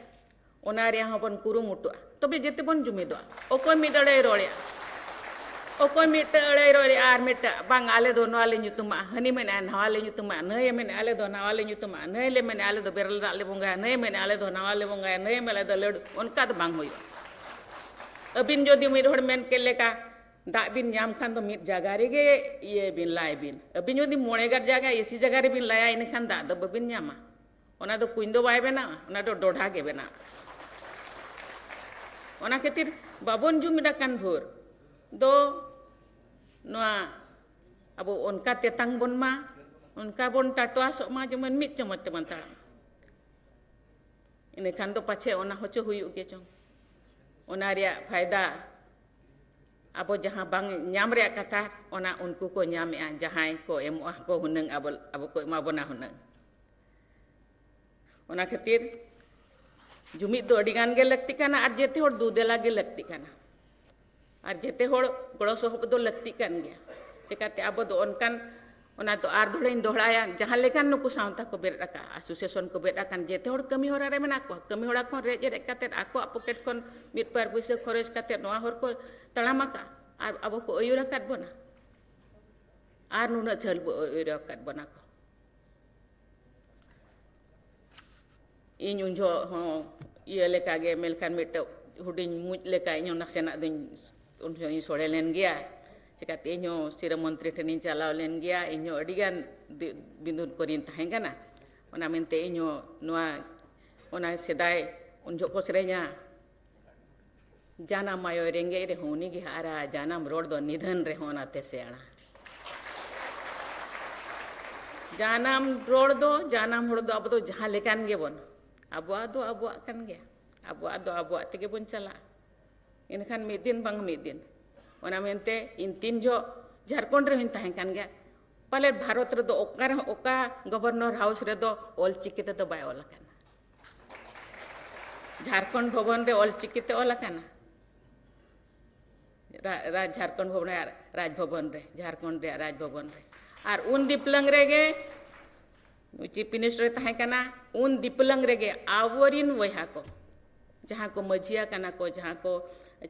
ᱚᱱᱟ ᱨᱮᱭᱟᱜ ᱦᱚᱸᱵᱚᱱ ᱠᱩᱨᱩᱢᱩᱴᱩᱜᱼᱟ᱾ ᱛᱚᱵᱮ ᱡᱮᱛᱮ ᱵᱚᱱ ᱡᱩᱢᱤᱫᱚᱜᱼᱟ᱾ ᱚᱠᱚᱭ ᱢᱤᱫ ᱟᱹᱲᱟᱹᱭ ᱨᱚᱲᱮᱜᱼᱟ, ᱚᱠᱚᱭ ᱢᱤᱫᱴᱟᱹᱝ ᱟᱹᱲᱟᱹᱭ ᱨᱚᱲᱮᱜᱼᱟ, ᱟᱨ ᱢᱤᱫᱴᱟᱹᱝ, "ᱵᱟᱝ, ᱟᱞᱮ ᱫᱚ ᱱᱚᱣᱟ ᱞᱮ ᱧᱩᱛᱩᱢᱟᱜᱼᱟ", ᱦᱟᱹᱱᱤ ᱢᱮᱱᱮᱜᱼᱟ, "ᱱᱟᱣᱟ ᱞᱮ ᱧᱩᱛᱩᱢᱟᱜᱼᱟ", ᱱᱟᱹᱭᱮ ᱢᱮᱱᱮᱜᱼᱟ, "ᱟᱞᱮ ᱫᱚ ᱱᱟᱣᱟ ᱞᱮ ᱧᱩᱛᱩᱢᱟᱜᱼᱟ", ᱱᱟᱹᱭ ᱞᱮ ᱢᱮᱱᱮᱜᱼᱟ, "ᱟᱞᱮ ᱫᱚ ᱵᱮᱨᱮᱞ ᱫᱟᱜ ᱞᱮ ᱵᱚᱸᱜᱟᱭᱟ", ᱱᱟᱹᱭᱮ ᱢᱮᱱᱮᱜᱼᱟ, "ᱟᱞᱮ ᱫᱚ ᱱᱟᱣᱟ ᱞᱮ ᱵᱚᱸᱜᱟᱭᱟ", ᱱᱟᱹᱭᱮ ᱢᱮᱱᱮᱜᱼᱟ, "ᱟᱞᱮ ᱫᱚ ᱞᱟᱹᱰᱩ", ᱚᱱᱠᱟ ᱫᱚ ᱵᱟᱝ ᱦᱩᱭᱩᱜᱼᱟ᱾ ᱟᱹᱵᱤᱱ ᱡᱩᱫᱤ ᱢᱤᱫ ᱦᱚᱲ ᱢᱮᱱ ᱠᱮᱫ ᱞᱮᱠᱟ ᱫᱟᱜ ᱵᱤᱱ ᱧᱟᱢ ᱠᱷᱟᱱ ᱫᱚ ᱢᱤᱫ ᱡᱟᱭᱜᱟ ᱨᱮᱜᱮ ᱤᱭᱟᱹᱭ ᱵᱤᱱ, ᱞᱟᱭ ᱵᱤᱱ᱾ ᱟᱹᱵᱤᱱ ᱡᱩᱫᱤ ᱢᱚᱬᱮ ᱜᱟᱨ ᱡᱟᱭᱜᱟ ᱮᱥᱤ ᱡᱟᱭᱜᱟ ᱨᱮᱵᱤᱱ ᱞᱟᱭᱟ, ᱤᱱᱟᱹᱠᱷᱟᱱ ᱫᱟᱜ ᱫᱚ ᱵᱟᱹᱵᱤᱱ ᱧᱟᱢᱟ᱾ ᱚᱱᱟ ᱫᱚ ᱠᱩᱧ ᱫᱚ ᱵᱟᱭ ᱵᱮᱱᱟᱣᱟ, ᱚᱱᱟ ᱫᱚ ᱰᱚᱰᱷᱟ ᱜᱮ ᱵᱮᱱᱟᱣᱟ᱾ ᱚᱱᱟ ᱠᱷᱟᱹᱛᱤᱨ ᱵᱟᱵᱚᱱ ᱡᱩᱢᱤᱫ ᱟᱠᱟᱱ ᱵᱷᱳᱨ ᱫᱚ ᱱᱚᱣᱟ ᱟᱵᱚ ᱚᱱᱠᱟ ᱛᱮᱛᱟᱝ ᱵᱚᱱ ᱢᱟ, ᱚᱱᱠᱟ ᱵᱚᱱ ᱴᱟᱴᱣᱟᱥᱚᱜ ᱢᱟ, ᱡᱮᱢᱚᱱ ᱢᱤᱫ ᱪᱟᱢᱚᱪ ᱛᱮᱵᱚᱱ ᱛᱟᱲᱟᱢ᱾ ᱤᱱᱟᱹᱠᱷᱟᱱ ᱫᱚ ᱯᱟᱪᱷᱮ ᱚᱱᱟ ᱦᱚᱪᱚ ᱦᱩᱭᱩᱜ ᱜᱮ ᱪᱚᱝ᱾ ᱚᱱᱟ ᱨᱮᱭᱟᱜ ᱯᱷᱟᱭᱫᱟ ᱟᱵᱚ ᱡᱟᱦᱟᱸ ᱵᱟᱝ ᱧᱟᱢ ᱨᱮᱭᱟᱜ ᱠᱟᱛᱷᱟ, ᱚᱱᱟ ᱩᱱᱠᱩ ᱠᱚ ᱧᱟᱢᱮᱜᱼᱟ, ᱡᱟᱦᱟᱸᱭ ᱠᱚ ᱮᱢᱚᱜᱼᱟ ᱠᱚ ᱦᱩᱱᱟᱹᱝ, ᱟᱵᱚ, ᱟᱵᱚ ᱠᱚ ᱮᱢᱟ ᱵᱚᱱᱟ ᱦᱩᱱᱟᱹᱝ᱾ ᱚᱱᱟ ᱠᱷᱟᱹᱛᱤᱨ ᱡᱩᱢᱤᱫ ᱫᱚ ᱟᱹᱰᱤ ᱜᱟᱱ ᱜᱮ ᱞᱟᱹᱠᱛᱤ ᱠᱟᱱᱟ ᱟᱨ ᱡᱮᱛᱮ ᱦᱚᱲ ᱫᱩᱫᱮᱞᱟ ᱜᱮ ᱞᱟᱹᱠᱛᱤ ᱠᱟᱱᱟ᱾ ᱟᱨ ᱡᱮᱛᱮ ᱦᱚᱲ ᱜᱚᱲᱚ ᱥᱚᱦᱚᱯᱚᱫ ᱫᱚ ᱞᱟᱹᱠᱛᱤ ᱠᱟᱱ ᱜᱮᱭᱟ᱾ ᱪᱮᱠᱟᱛᱮ ᱟᱵᱚ ᱫᱚ ᱚᱱᱠᱟᱱ, ᱚᱱᱟ ᱫᱚ ᱟᱨ ᱫᱚᱦᱲᱟᱧ ᱫᱚᱦᱲᱟᱭᱟ, ᱡᱟᱦᱟᱸ ᱞᱮᱠᱟᱱ ᱱᱩᱠᱩ ᱥᱟᱶᱛᱟ ᱠᱚ ᱵᱮᱨᱮᱫ ᱟᱠᱟᱫᱼᱟ, ᱟᱥᱳᱥᱤᱭᱮᱥᱚᱱ ᱠᱚ ᱵᱮᱨᱮᱫ ᱟᱠᱟᱱ, ᱡᱮᱛᱮ ᱦᱚᱲ ᱠᱟᱹᱢᱤ ᱦᱚᱨᱟ ᱨᱮ ᱢᱮᱱᱟᱜ ᱠᱚᱣᱟ᱾ ᱠᱟᱹᱢᱤ ᱦᱚᱨᱟ ᱠᱷᱚᱱ ᱨᱮᱡ ᱨᱮᱡ ᱠᱟᱛᱮᱫ ᱟᱠᱚᱣᱟᱜ ᱯᱚᱠᱮᱴ ᱠᱷᱚᱱ ᱢᱤᱫ ᱵᱟᱨ ᱯᱩᱭᱥᱟᱹ ᱠᱷᱚᱨᱚᱪ ᱠᱟᱛᱮᱫ ᱱᱚᱣᱟ ᱦᱚᱨ ᱠᱚ ᱛᱟᱲᱟᱢ ᱟᱠᱟᱫᱼᱟ ᱟᱨ ᱟᱵᱚ ᱠᱚ ᱟᱹᱭᱩᱨ ᱟᱠᱟᱫ ᱵᱚᱱᱟ᱾ ᱟᱨ ᱱᱩᱱᱟᱹᱜ ᱡᱷᱟᱹᱞ ᱵᱚ ᱟᱹᱭᱩᱨ ᱟᱠᱟᱫ ᱵᱚᱱᱟ ᱠᱚ᱾ ᱤᱧ ᱩᱱ ᱡᱚᱦᱚᱜ ᱦᱚᱸ ᱤᱭᱟᱹ ᱞᱮᱠᱟ ᱜᱮ, ᱢᱮᱱᱠᱷᱟᱱ ᱢᱤᱫᱴᱮᱡ ᱦᱩᱰᱤᱧ ᱢᱩᱡ ᱞᱮᱠᱟ ᱤᱧ ᱦᱚᱸ ᱱᱟᱥᱮᱱᱟᱜ ᱫᱚᱧ, ᱩᱱ ᱡᱚᱦᱚᱜ ᱤᱧ ᱥᱚᱲᱮ ᱞᱮᱱ ᱜᱮᱭᱟ᱾ ᱪᱤᱠᱟᱹᱛᱮ ᱤᱧ ᱦᱚᱸ ᱥᱤᱨᱟᱹ ᱢᱚᱱᱛᱨᱤ ᱴᱷᱮᱱᱤᱧ ᱪᱟᱞᱟᱣ ᱞᱮᱱ ᱜᱮᱭᱟ᱾ ᱤᱧ ᱦᱚᱸ ᱟᱹᱰᱤ ᱜᱟᱱ ᱫᱤ-, ᱵᱤᱸᱫᱩᱱ ᱠᱚᱨᱮᱧ ᱛᱟᱦᱮᱸ ᱠᱟᱱᱟ᱾ ᱚᱱᱟ ᱢᱮᱱᱛᱮ ᱤᱧ ᱦᱚᱸ ᱱᱚᱣᱟ, ᱚᱱᱟ ᱥᱮᱫᱟᱭ ᱩᱱ ᱡᱚᱦᱚᱜ ᱠᱚ ᱥᱮᱨᱮᱧᱟ, "ᱡᱟᱱᱟᱢ ᱟᱭᱳ ᱨᱮᱸᱜᱮᱡ ᱨᱮᱦᱚᱸ ᱩᱱᱤ ᱜᱮ ᱦᱟᱨᱟ, ᱡᱟᱱᱟᱢ ᱨᱚᱲ ᱫᱚ ᱱᱤᱫᱷᱟᱹᱱ ᱨᱮᱦᱚᱸ ᱚᱱᱟᱛᱮ ᱥᱮᱬᱟ᱾" ᱡᱟᱱᱟᱢ ᱨᱚᱲ ᱫᱚ, ᱡᱟᱱᱟᱢ ᱦᱚᱲ ᱫᱚ ᱟᱵᱚ ᱫᱚ ᱡᱟᱦᱟᱸ ᱞᱮᱠᱟᱱ ᱜᱮᱵᱚᱱ, ᱟᱵᱚᱣᱟᱜ ᱫᱚ ᱟᱵᱚᱣᱟᱜ ᱠᱟᱱ ᱜᱮᱭᱟ, ᱟᱵᱚᱣᱟᱜ ᱫᱚ ᱟᱵᱚᱣᱟᱜ ᱛᱮᱜᱮ ᱵᱚᱱ ᱪᱟᱞᱟᱜᱼᱟ᱾ ᱮᱱᱠᱷᱟᱱ ᱢᱤᱫ ᱫᱤᱱ ᱵᱟᱝ ᱢᱤᱫ ᱫᱤᱱ, ᱚᱱᱟ ᱢᱮᱱᱛᱮ ᱤᱧ ᱛᱤᱱ ᱡᱚᱦᱚᱜ ᱡᱷᱟᱲᱠᱷᱚᱸᱰ ᱨᱮᱦᱚᱸᱧ ᱛᱟᱦᱮᱸ ᱠᱟᱱ ᱜᱮᱭᱟ, ᱯᱟᱞᱮ ᱵᱷᱟᱨᱚᱛ ᱨᱮᱫᱚ ᱚᱠᱟ ᱨᱮᱦᱚᱸ, ᱚᱠᱟ ᱜᱚᱵᱷᱚᱨᱱᱚᱨ ᱦᱟᱣᱩᱥ ᱨᱮᱫᱚ ᱚᱞ ᱪᱤᱠᱤ ᱛᱮᱫᱚ ᱵᱟᱭ ᱚᱞ ᱟᱠᱟᱱᱟ᱾ ᱡᱷᱟᱲᱠᱷᱚᱸᱰ ᱵᱷᱚᱵᱚᱱ ᱨᱮ ᱚᱞ ᱪᱤᱠᱤ ᱛᱮ ᱚᱞ ᱟᱠᱟᱱᱟ᱾ ᱨᱟ-, ᱨᱟᱡᱽ, ᱡᱷᱟᱲᱠᱷᱚᱸᱰ ᱵᱷᱚᱵᱚᱱ ᱨᱮ, ᱨᱟᱡᱽ ᱵᱷᱚᱵᱚᱱ ᱨᱮ, ᱡᱷᱟᱲᱠᱷᱚᱸᱰ ᱨᱮᱭᱟᱜ ᱨᱟᱡᱽ ᱵᱷᱚᱵᱚᱱ ᱨᱮ᱾ ᱟᱨ ᱩᱱ ᱫᱤᱯᱞᱟᱝ ᱨᱮᱜᱮ ᱪᱤᱯ ᱢᱤᱱᱤᱥᱴᱟᱨ ᱮ ᱛᱟᱦᱮᱸ ᱠᱟᱱᱟ, ᱩᱱ ᱫᱤᱯᱞᱟᱝ ᱨᱮᱜᱮ ᱟᱵᱚᱨᱤᱱ ᱵᱚᱭᱦᱟ ᱠᱚ, ᱡᱟᱦᱟᱸ ᱠᱚ ᱢᱟᱹᱡᱷᱤᱭᱟ ᱠᱟᱱᱟ ᱠᱚ, ᱡᱟᱦᱟᱸ ᱠᱚ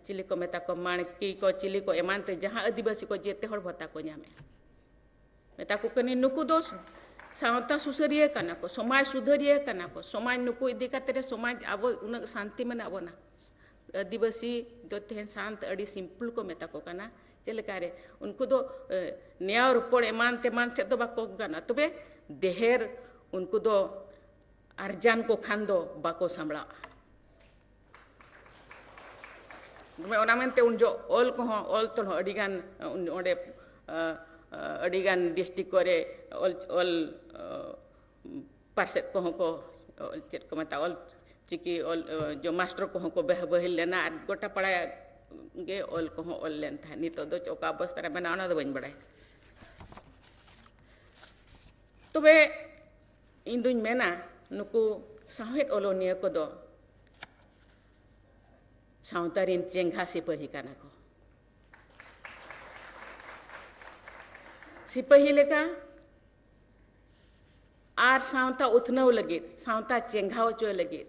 ᱪᱤᱞᱤ ᱠᱚ ᱢᱮᱛᱟ ᱠᱚ, ᱢᱟᱬᱠᱤ ᱠᱚ, ᱪᱤᱞᱤ ᱠᱚ ᱮᱢᱟᱱ ᱛᱮ, ᱡᱟᱦᱟᱸ ᱟᱹᱫᱤᱵᱟᱹᱥᱤ ᱠᱚ, ᱡᱮᱛᱮ ᱦᱚᱲ ᱵᱷᱟᱛᱟ ᱠᱚ ᱧᱟᱢᱮᱜᱼᱟ᱾ ᱢᱮᱛᱟ ᱠᱚ ᱠᱟᱹᱱᱟᱹᱧ, ᱱᱩᱠᱩ ᱫᱚ ᱥᱟᱶᱛᱟ ᱥᱩᱥᱟᱹᱨᱤᱭᱟᱹ ᱠᱟᱱᱟ ᱠᱚ, ᱥᱚᱢᱟᱡᱽ ᱥᱩᱫᱷᱟᱹᱨᱤᱭᱟᱹ ᱠᱟᱱᱟ ᱠᱚ, ᱥᱚᱢᱟᱡᱽ ᱱᱩᱠᱩ ᱤᱫᱤ ᱠᱟᱛᱮ ᱨᱮ ᱥᱚᱢᱟᱡᱽ ᱟᱵᱚ ᱩᱱᱟᱹᱜ ᱥᱟᱱᱛᱤ ᱢᱮᱱᱟᱜ ᱵᱚᱱᱟ᱾ ᱟᱹᱫᱤᱵᱟᱹᱥᱤ ᱫᱚ ᱛᱮᱦᱮᱧ ᱥᱟᱱᱛ ᱟᱹᱰᱤ ᱥᱤᱢᱯᱞ ᱠᱚ ᱢᱮᱛᱟ ᱠᱚ ᱠᱟᱱᱟ᱾ ᱪᱮᱫ ᱞᱮᱠᱟ ᱨᱮ? ᱩᱱᱠᱩ ᱫᱚ, ᱮ, ᱱᱮᱭᱟᱣ ᱨᱚᱯᱚᱲ ᱮᱢᱟᱱ ᱛᱮᱢᱟᱱ ᱥᱮᱫ ᱫᱚ ᱵᱟᱠᱚ ᱜᱟᱱᱟ, ᱛᱚᱵᱮ ᱰᱷᱮᱨ ᱩᱱᱠᱩ ᱫᱚ ᱟᱨᱡᱟᱱ ᱠᱚ ᱠᱷᱟᱱ ᱫᱚ ᱵᱟᱠᱚ ᱥᱟᱢᱵᱲᱟᱜᱼᱟ᱾ ᱛᱚᱵᱮ ᱚᱱᱟ ᱢᱮᱱᱛᱮ ᱩᱱ ᱡᱚᱦᱚᱜ ᱚᱞ ᱠᱚᱦᱚᱸ, ᱚᱞ ᱛᱚᱞ ᱦᱚᱸ ᱟᱹᱰᱤ ᱜᱟᱱ, ᱚᱸᱰᱮ, ᱟ, ᱟ, ᱟᱹᱰᱤ ᱜᱟᱱ ᱰᱤᱥᱴᱨᱤᱠᱴ ᱠᱚᱨᱮ ᱚᱞ, ᱚᱞ, ᱟ, ᱯᱟᱨᱥᱮᱫ ᱠᱚᱦᱚᱸ ᱠᱚ, ᱪᱮᱫ ᱠᱚ ᱢᱮᱛᱟᱜᱼᱟ, ᱚᱞ ᱪᱤᱠᱤ ᱚᱞ, ᱡᱚ ᱢᱟᱥᱴᱟᱨ ᱠᱚᱦᱚᱸ ᱠᱚ ᱵᱮᱦ-, ᱵᱟᱹᱦᱤᱞ ᱞᱮᱱᱟ ᱟᱨ ᱜᱚᱴᱟ ᱯᱟᱲᱟ ᱜᱮ ᱚᱞ ᱠᱚᱦᱚᱸ ᱚᱞ ᱞᱮᱱ ᱛᱟᱦᱮᱸᱫ᱾ ᱱᱤᱛᱚᱜ ᱫᱚ ᱚᱠᱟ ᱚᱵᱚᱥᱛᱟ ᱨᱮ ᱢᱮᱱᱟᱜᱼᱟ, ᱚᱱᱟ ᱫᱚ ᱵᱟᱹᱧ ᱵᱟᱲᱟᱭᱟ᱾ ᱛᱚᱵᱮ ᱤᱧ ᱫᱩᱧ ᱢᱮᱱᱟ, ᱱᱩᱠᱩ ᱥᱟᱶᱦᱮᱫ ᱚᱞᱚᱱᱤᱭᱟᱹ ᱠᱚᱫᱚ ᱥᱟᱶᱛᱟ ᱨᱮᱱ ᱪᱮᱸᱜᱷᱟ ᱥᱤᱯᱟᱹᱦᱤ ᱠᱟᱱᱟ ᱠᱚ᱾ ᱥᱤᱯᱟᱹᱦᱤ ᱞᱮᱠᱟ ᱟᱨ ᱥᱟᱶᱛᱟ ᱩᱛᱱᱟᱹᱣ ᱞᱟᱹᱜᱤᱫ, ᱥᱟᱶᱛᱟ ᱪᱮᱸᱜᱷᱟᱣ ᱦᱚᱪᱚᱭ ᱞᱟᱹᱜᱤᱫ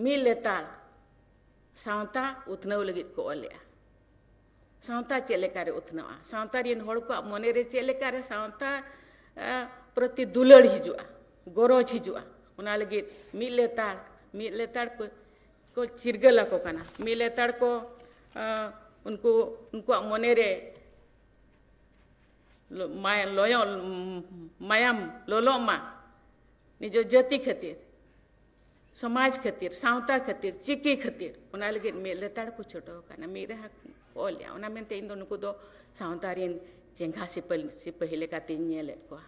ᱢᱤᱫ ᱞᱮᱛᱟᱲ ᱥᱟᱶᱛᱟ ᱩᱛᱱᱟᱹᱣ ᱞᱟᱹᱜᱤᱫ ᱠᱚ ᱚᱞᱮᱜᱼᱟ᱾ ᱥᱟᱶᱛᱟ ᱪᱮᱫ ᱞᱮᱠᱟᱨᱮ ᱩᱛᱱᱟᱹᱜᱼᱟ? ᱥᱟᱶᱛᱟ ᱨᱮᱱ ᱦᱚᱲ ᱠᱚᱣᱟᱜ ᱢᱚᱱᱮᱨᱮ ᱪᱮᱫ ᱞᱮᱠᱟᱨᱮ ᱥᱟᱶᱛᱟ, ᱮ, ᱯᱨᱚᱛᱤ ᱫᱩᱞᱟᱹᱲ ᱦᱤᱡᱩᱜᱼᱟ, ᱜᱚᱨᱚᱡᱽ ᱦᱤᱡᱩᱜᱼᱟ, ᱚᱱᱟ ᱞᱟᱹᱜᱤᱫ ᱢᱤᱫ ᱞᱮᱛᱟᱲ, ᱢᱤᱫ ᱞᱮᱛᱟᱲ ᱠᱚ, ᱠᱚ ᱪᱤᱨᱜᱟᱹᱞ ᱟᱠᱚ ᱠᱟᱱᱟ᱾ ᱢᱤᱫ ᱞᱮᱛᱟᱲ ᱠᱚ, ᱮ, ᱩᱱᱠᱩ, ᱩᱱᱠᱩᱣᱟᱜ ᱢᱚᱱᱮᱨᱮ ᱞᱚ-, ᱢᱟᱭ-, ᱞᱚᱭᱚ-, ᱢᱟᱭᱟᱢ ᱞᱚᱞᱚᱜ ᱢᱟ, ᱱᱤᱡᱚ ᱡᱟᱹᱛᱤ ᱠᱷᱟᱹᱛᱤᱨ, ᱥᱚᱢᱟᱡᱽ ᱠᱷᱟᱹᱛᱤᱨ, ᱥᱟᱶᱛᱟ ᱠᱷᱟᱹᱛᱤᱨ, ᱪᱤᱠᱤ ᱠᱷᱟᱹᱛᱤᱨ, ᱚᱱᱟ ᱞᱟᱹᱜᱤᱫ ᱢᱤᱫ ᱞᱮᱛᱟᱲ ᱠᱚ ᱪᱷᱩᱴᱟᱹᱣ ᱟᱠᱟᱱᱟ, ᱢᱤᱫ ᱨᱮᱦᱟ ᱠᱚ ᱚᱞᱮᱜᱼᱟ᱾ ᱚᱱᱟ ᱢᱮᱱᱛᱮ ᱤᱧ ᱫᱚ ᱱᱩᱠᱩ ᱫᱚ ᱥᱟᱶᱛᱟ ᱨᱮᱱ ᱪᱮᱸᱜᱷᱟ ᱥᱤᱯᱟᱹ-, ᱥᱤᱯᱟᱹᱦᱤ ᱞᱮᱠᱟᱛᱤᱧ ᱧᱮᱞᱮᱫ ᱠᱚᱣᱟ᱾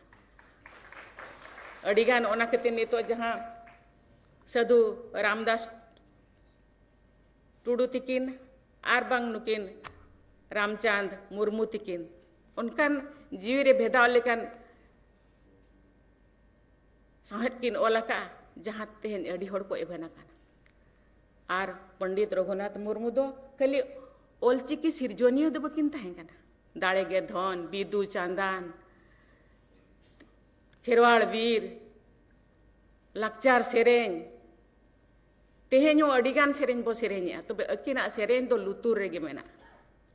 ᱟᱹᱰᱤᱜᱟᱱ ᱚᱱᱟ ᱠᱷᱟᱹᱛᱤᱨ ᱱᱤᱛᱚᱜ ᱡᱟᱦᱟᱸ ᱥᱟᱹᱫᱷᱩ ᱨᱟᱢᱫᱟᱥ ᱴᱩᱰᱩ ᱛᱤᱠᱤᱱ ᱟᱨ ᱵᱟᱝ ᱱᱩᱠᱤᱱ ᱨᱟᱢᱪᱟᱸᱫᱽ ᱢᱩᱨᱢᱩ ᱛᱤᱠᱤᱱ ᱚᱱᱠᱟᱱ ᱡᱤᱣᱤ ᱨᱮ ᱵᱷᱮᱫᱟᱣ ᱞᱮᱠᱟᱱ ᱥᱟᱶᱦᱮᱫ ᱠᱤᱱ ᱚᱞ ᱟᱠᱟᱫᱼᱟ, ᱡᱟᱦᱟᱸ ᱛᱮᱦᱮᱧ ᱟᱹᱰᱤ ᱦᱚᱲ ᱠᱚ ᱮᱵᱷᱮᱱ ᱟᱠᱟᱱᱟ᱾ ᱟᱨ ᱯᱚᱱᱰᱤᱛ ᱨᱚᱜᱷᱩᱱᱟᱛᱷ ᱢᱩᱨᱢᱩ ᱫᱚ ᱠᱷᱟᱹᱞᱤ ᱚᱞᱪᱤᱠᱤ ᱥᱤᱨᱡᱚᱱᱤᱭᱟᱹ ᱫᱚ ᱵᱟᱹᱠᱤᱱ ᱛᱟᱦᱮᱸ ᱠᱟᱱᱟ᱾ ᱫᱟᱲᱮ ᱜᱮ ᱫᱷᱚᱱ, ᱵᱤᱫᱩ ᱪᱟᱸᱫᱟᱱ, ᱠᱷᱮᱨᱣᱟᱲ ᱵᱤᱨ, ᱞᱟᱠᱪᱟᱨ ᱥᱮᱨᱮᱧ, ᱛᱮᱦᱮᱧ ᱦᱚᱸ ᱟᱹᱰᱤ ᱜᱟᱱ ᱥᱮᱨᱮᱧ ᱵᱚ ᱥᱮᱨᱮᱧᱮᱜᱼᱟ, ᱛᱚᱵᱮ ᱟᱹᱠᱤᱱᱟᱜ ᱥᱮᱨᱮᱧ ᱫᱚ ᱞᱩᱛᱩᱨ ᱨᱮᱜᱮ ᱢᱮᱱᱟᱜᱼᱟ᱾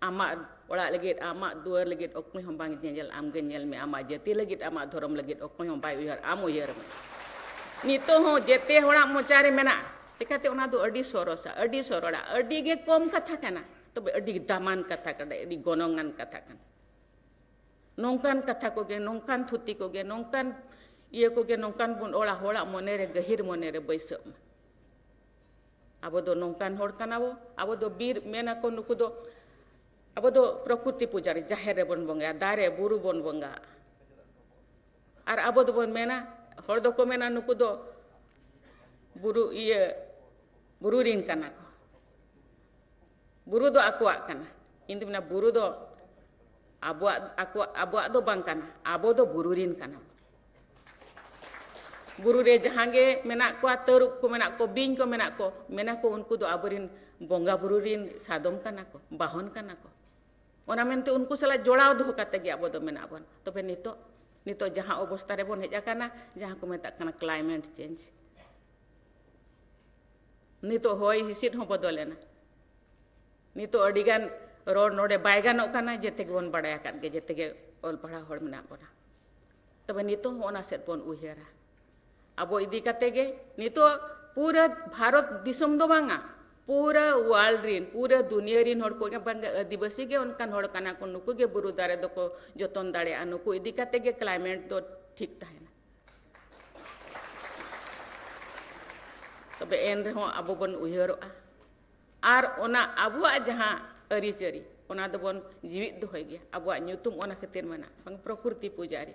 ᱟᱢᱟᱜ ᱚᱲᱟᱜ ᱞᱟᱹᱜᱤᱫ, ᱟᱢᱟᱜ ᱫᱩᱣᱟᱹᱨ ᱞᱟᱹᱜᱤᱫ ᱚᱠᱚᱭ ᱦᱚᱸ ᱵᱟᱝ ᱧᱮᱧᱮᱞ, ᱟᱢ ᱜᱮ ᱧᱮᱞ ᱢᱮ᱾ ᱟᱢᱟᱜ ᱡᱟᱹᱛᱤ ᱞᱟᱹᱜᱤᱫ, ᱟᱢᱟᱜ ᱫᱷᱚᱨᱚᱢ ᱞᱟᱹᱜᱤᱫ ᱚᱠᱚᱭ ᱦᱚᱸ ᱵᱟᱭ ᱩᱭᱦᱟᱹᱨ, ᱟᱢ ᱩᱭᱦᱟᱹᱨ ᱢᱮ᱾ ᱱᱤᱛᱚᱜ ᱦᱚᱸ ᱡᱮᱛᱮ ᱦᱚᱲᱟᱜ ᱢᱚᱪᱟ ᱨᱮ ᱢᱮᱱᱟᱜᱼᱟ, ᱪᱤᱠᱟᱹᱛᱮ ᱚᱱᱟ ᱫᱚ ᱟᱹᱰᱤ ᱥᱚᱨᱚᱥᱟ, ᱟᱹᱰᱤ ᱥᱚᱨᱚᱲᱟ, ᱟᱹᱰᱤ ᱜᱮ ᱠᱚᱢ ᱠᱟᱛᱷᱟ ᱠᱟᱱᱟ, ᱛᱚᱵᱮ ᱟᱹᱰᱤ ᱫᱟᱢᱟᱱ ᱠᱟᱛᱷᱟ ᱠᱟᱱᱟ, ᱟᱹᱰᱤ ᱜᱚᱱᱚᱝᱟᱱ ᱠᱟᱛᱷᱟ ᱠᱟᱱᱟ᱾ ᱱᱚᱝᱠᱟᱱ ᱠᱟᱛᱷᱟ ᱠᱚᱜᱮ, ᱱᱚᱝᱠᱟᱱ ᱛᱷᱩᱛᱤ ᱠᱚᱜᱮ, ᱱᱚᱝᱠᱟᱱ ᱤᱭᱟᱹ ᱠᱚᱜᱮ, ᱱᱚᱝᱠᱟᱱ ᱵᱚᱱ ᱚᱞᱟ, ᱦᱚᱲᱟᱜ ᱢᱚᱱᱮ ᱨᱮ, ᱜᱟᱹᱦᱤᱨ ᱢᱚᱱᱮ ᱨᱮ ᱵᱟᱹᱭᱥᱟᱹᱜ ᱢᱟ᱾ ᱟᱵᱚ ᱫᱚ ᱱᱚᱝᱠᱟᱱ ᱦᱚᱲ ᱠᱟᱱᱟ ᱵᱚ, ᱟᱵᱚ ᱫᱚ ᱵᱤᱨ, ᱢᱮᱱ ᱟᱠᱚ ᱱᱩᱠᱩ ᱫᱚ, ᱟᱵᱚ ᱫᱚ ᱯᱨᱚᱠᱨᱤᱛᱤ ᱯᱩᱡᱟᱨᱤ, ᱡᱟᱦᱮᱨ ᱨᱮᱵᱚᱱ ᱵᱚᱸᱜᱟᱭᱟ, ᱫᱟᱨᱮ, ᱵᱩᱨᱩ ᱵᱚᱱ ᱵᱚᱸᱜᱟᱜᱼᱟ᱾ ᱟᱨ ᱟᱵᱚ ᱫᱚᱵᱚᱱ ᱢᱮᱱᱟ, ᱦᱚᱲ ᱫᱚᱠᱚ ᱢᱮᱱᱟ, ᱱᱩᱠᱩ ᱫᱚ ᱵᱩᱨᱩ, ᱤᱭᱟᱹ, ᱵᱩᱨᱩ ᱨᱤᱱ ᱠᱟᱱᱟ ᱠᱚ᱾ ᱵᱩᱨᱩ ᱫᱚ ᱟᱠᱚᱣᱟᱜ ᱠᱟᱱᱟ᱾ ᱤᱧ ᱫᱚ ᱢᱮᱱᱟ, ᱵᱩᱨᱩ ᱫᱚ ᱟᱵᱚᱣᱟᱜ, ᱟᱠᱚᱣᱟᱜ, ᱟᱵᱚᱣᱟᱜ ᱫᱚ ᱵᱟᱝ ᱠᱟᱱᱟ, ᱟᱵᱚ ᱫᱚ ᱵᱩᱨᱩ ᱨᱤᱱ ᱠᱟᱱᱟ ᱵᱚᱱ᱾ ᱵᱩᱨᱩ ᱨᱮ ᱡᱟᱦᱟᱸ ᱜᱮ ᱢᱮᱱᱟᱜ ᱠᱚᱣᱟ, ᱛᱟᱹᱨᱩᱵ ᱠᱚ ᱢᱮᱱᱟᱜ ᱠᱚ, ᱵᱤᱧ ᱠᱚ ᱢᱮᱱᱟᱜ ᱠᱚ, ᱢᱮᱱᱟ ᱠᱚ ᱩᱱᱠᱩ ᱫᱚ ᱟᱵᱚᱨᱤᱱ ᱵᱚᱸᱜᱟ ᱵᱩᱨᱩ ᱨᱤᱱ ᱥᱟᱫᱚᱢ ᱠᱟᱱᱟ ᱠᱚ, ᱵᱟᱦᱚᱱ ᱠᱟᱱᱟ ᱠᱚ᱾ ᱚᱱᱟ ᱢᱮᱱᱛᱮ ᱩᱱᱠᱩ ᱥᱟᱞᱟᱜ ᱡᱚᱲᱟᱣ ᱫᱚᱦᱚ ᱠᱟᱛᱮ ᱜᱮ ᱟᱵᱚ ᱫᱚ ᱢᱮᱱᱟᱜ ᱵᱚᱱᱟ᱾ ᱛᱚᱵᱮ ᱱᱤᱛᱚᱜ, ᱱᱤᱛᱚᱜ ᱡᱟᱦᱟᱸ ᱚᱵᱚᱥᱛᱟ ᱨᱮᱵᱚᱱ ᱦᱮᱡ ᱟᱠᱟᱱᱟ, ᱡᱟᱦᱟᱸ ᱠᱚ ᱢᱮᱛᱟᱜ ᱠᱟᱱᱟ climate change, ᱱᱤᱛᱚᱜ ᱦᱚᱭ ᱦᱤᱸᱥᱤᱫ ᱦᱚᱸ ᱵᱚᱫᱚᱞ ᱮᱱᱟ᱾ ᱱᱤᱛᱚᱜ ᱟᱹᱰᱤ ᱜᱟᱱ ᱨᱚᱲ ᱱᱚᱰᱮ ᱵᱟᱭ ᱜᱟᱱᱚᱜ ᱠᱟᱱᱟ, ᱡᱮᱛᱮ ᱜᱮᱵᱚᱱ ᱵᱟᱲᱟᱭ ᱟᱠᱟᱫ ᱜᱮ, ᱡᱮᱛᱮ ᱜᱮ ᱚᱞ ᱯᱟᱲᱦᱟᱣ ᱦᱚᱲ ᱢᱮᱱᱟᱜ ᱵᱚᱱᱟ᱾ ᱛᱚᱵᱮ ᱱᱤᱛᱚᱜ ᱦᱚᱸ ᱚᱱᱟ ᱥᱮᱫ ᱵᱚᱱ ᱩᱭᱦᱟᱹᱨᱟ᱾ ᱟᱵᱚ ᱤᱫᱤ ᱠᱟᱛᱮ ᱜᱮ ᱱᱤᱛᱚᱜ ᱯᱩᱨᱟᱹ ᱵᱷᱟᱨᱚᱛ ᱫᱤᱥᱚᱢ ᱫᱚ ᱵᱟᱝᱟ, ᱯᱩᱨᱟᱹ world ᱨᱤᱱ, ᱯᱩᱨᱟᱹ ᱫᱩᱱᱤᱭᱟᱹ ᱨᱤᱱ ᱦᱚᱲ ᱠᱚ, ᱵᱟᱝ, ᱟᱹᱫᱤᱵᱟᱹᱥᱤ ᱜᱮ ᱚᱱᱠᱟᱱ ᱦᱚᱲ ᱠᱟᱱᱟ ᱠᱚ, ᱱᱩᱠᱩ ᱜᱮ ᱵᱩᱨᱩ ᱫᱟᱨᱮ ᱫᱚᱠᱚ ᱡᱚᱛᱚᱱ ᱫᱟᱲᱮᱭᱟᱜᱼᱟ, ᱱᱩᱠᱩ ᱤᱫᱤ ᱠᱟᱛᱮ ᱜᱮ climate ᱫᱚ ᱴᱷᱤᱠ ᱛᱟᱦᱮᱱᱟ᱾ ᱛᱚᱵᱮ ᱮᱱ ᱨᱮᱦᱚᱸ ᱟᱵᱚ ᱵᱚᱱ ᱩᱭᱦᱟᱹᱨᱚᱜᱼᱟ᱾ ᱟᱨ ᱚᱱᱟ ᱟᱵᱚᱣᱟᱜ ᱡᱟᱦᱟᱸ ᱟᱹᱨᱤᱪᱟᱹᱞᱤ, ᱚᱱᱟ ᱫᱚᱵᱚᱱ ᱡᱤᱣᱤᱫ ᱫᱚᱦᱚᱭ ᱜᱮᱭᱟ᱾ ᱟᱵᱚᱣᱟᱜ ᱧᱩᱛᱩᱢ ᱚᱱᱟ ᱠᱷᱟᱹᱛᱤᱨ ᱢᱮᱱᱟᱜᱼᱟ, ᱵᱟᱝ, ᱯᱨᱚᱠᱨᱤᱛᱤ ᱯᱩᱡᱟᱨᱤ᱾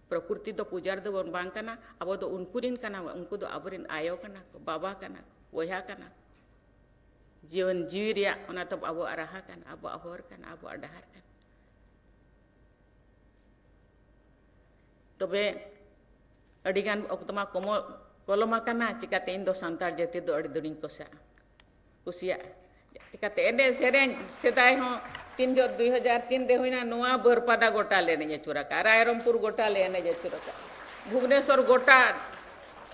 ᱯᱨᱚᱠᱨᱤᱛᱤ ᱫᱚ ᱯᱩᱡᱟᱨᱤ ᱫᱚᱵᱚᱱ ᱵᱟᱝ ᱠᱟᱱᱟ, ᱟᱵᱚ ᱫᱚ ᱩᱱᱠᱩ ᱨᱤᱱ ᱠᱟᱱᱟ ᱵᱚᱱ, ᱩᱱᱠᱩ ᱫᱚ ᱟᱵᱚᱨᱤᱱ ᱟᱭᱳ ᱠᱟᱱᱟ ᱠᱚ, ᱵᱟᱵᱟ ᱠᱟᱱᱟ ᱠᱚ, ᱵᱚᱭᱦᱟ ᱠᱟᱱᱟ ᱠᱚ᱾ ᱡᱤᱭᱚᱱ ᱡᱤᱣᱤ ᱨᱮᱭᱟᱜ ᱚᱱᱟ ᱫᱚ ᱟᱵᱚᱣᱟᱜ ᱨᱟᱦᱟ ᱠᱟᱱᱟ, ᱟᱵᱚᱣᱟᱜ ᱦᱚᱨ ᱠᱟᱱᱟ, ᱟᱵᱚᱣᱟᱜ ᱰᱟᱦᱟᱨ ᱠᱟᱱᱟ᱾ ᱛᱚᱵᱮ ᱟᱹᱰᱤᱜᱟᱱ ᱚᱠᱛᱚ ᱢᱟ ᱠᱚᱢᱚ-, ᱯᱚᱞᱚᱢ ᱟᱠᱟᱱᱟ, ᱪᱤᱠᱟᱹᱛᱮ ᱤᱧ ᱫᱚ ᱥᱟᱱᱛᱟᱲ ᱡᱟᱹᱛᱤ ᱫᱚ ᱟᱹᱰᱤ ᱫᱩᱨᱤᱧ ᱠᱩᱥᱤᱭᱟᱜᱼᱟ, ᱠᱩᱥᱤᱭᱟᱜᱼᱟ᱾ ᱪᱤᱠᱟᱹᱛᱮ ᱮᱱᱮᱡ ᱥᱮᱨᱮᱧ ᱥᱮᱫᱟᱭ ᱦᱚᱸ ᱛᱤᱱ ᱡᱚᱦᱚᱜ ᱫᱩᱭ ᱦᱟᱡᱟᱨ ᱛᱤᱱ ᱨᱮ ᱦᱩᱭᱱᱟ, ᱱᱚᱣᱟ ᱵᱟᱹᱨᱯᱟᱫᱟ ᱜᱚᱴᱟ ᱞᱮ ᱮᱱᱮᱡ ᱟᱹᱪᱩᱨ ᱟᱠᱟᱫᱼᱟ, ᱨᱟᱭᱨᱚᱝᱯᱩᱨ ᱜᱚᱴᱟ ᱞᱮ ᱮᱱᱮᱡ ᱟᱹᱪᱩᱨ ᱟᱠᱟᱫᱼᱟ, ᱵᱷᱩᱵᱽᱱᱮᱥᱚᱨ ᱜᱚᱴᱟ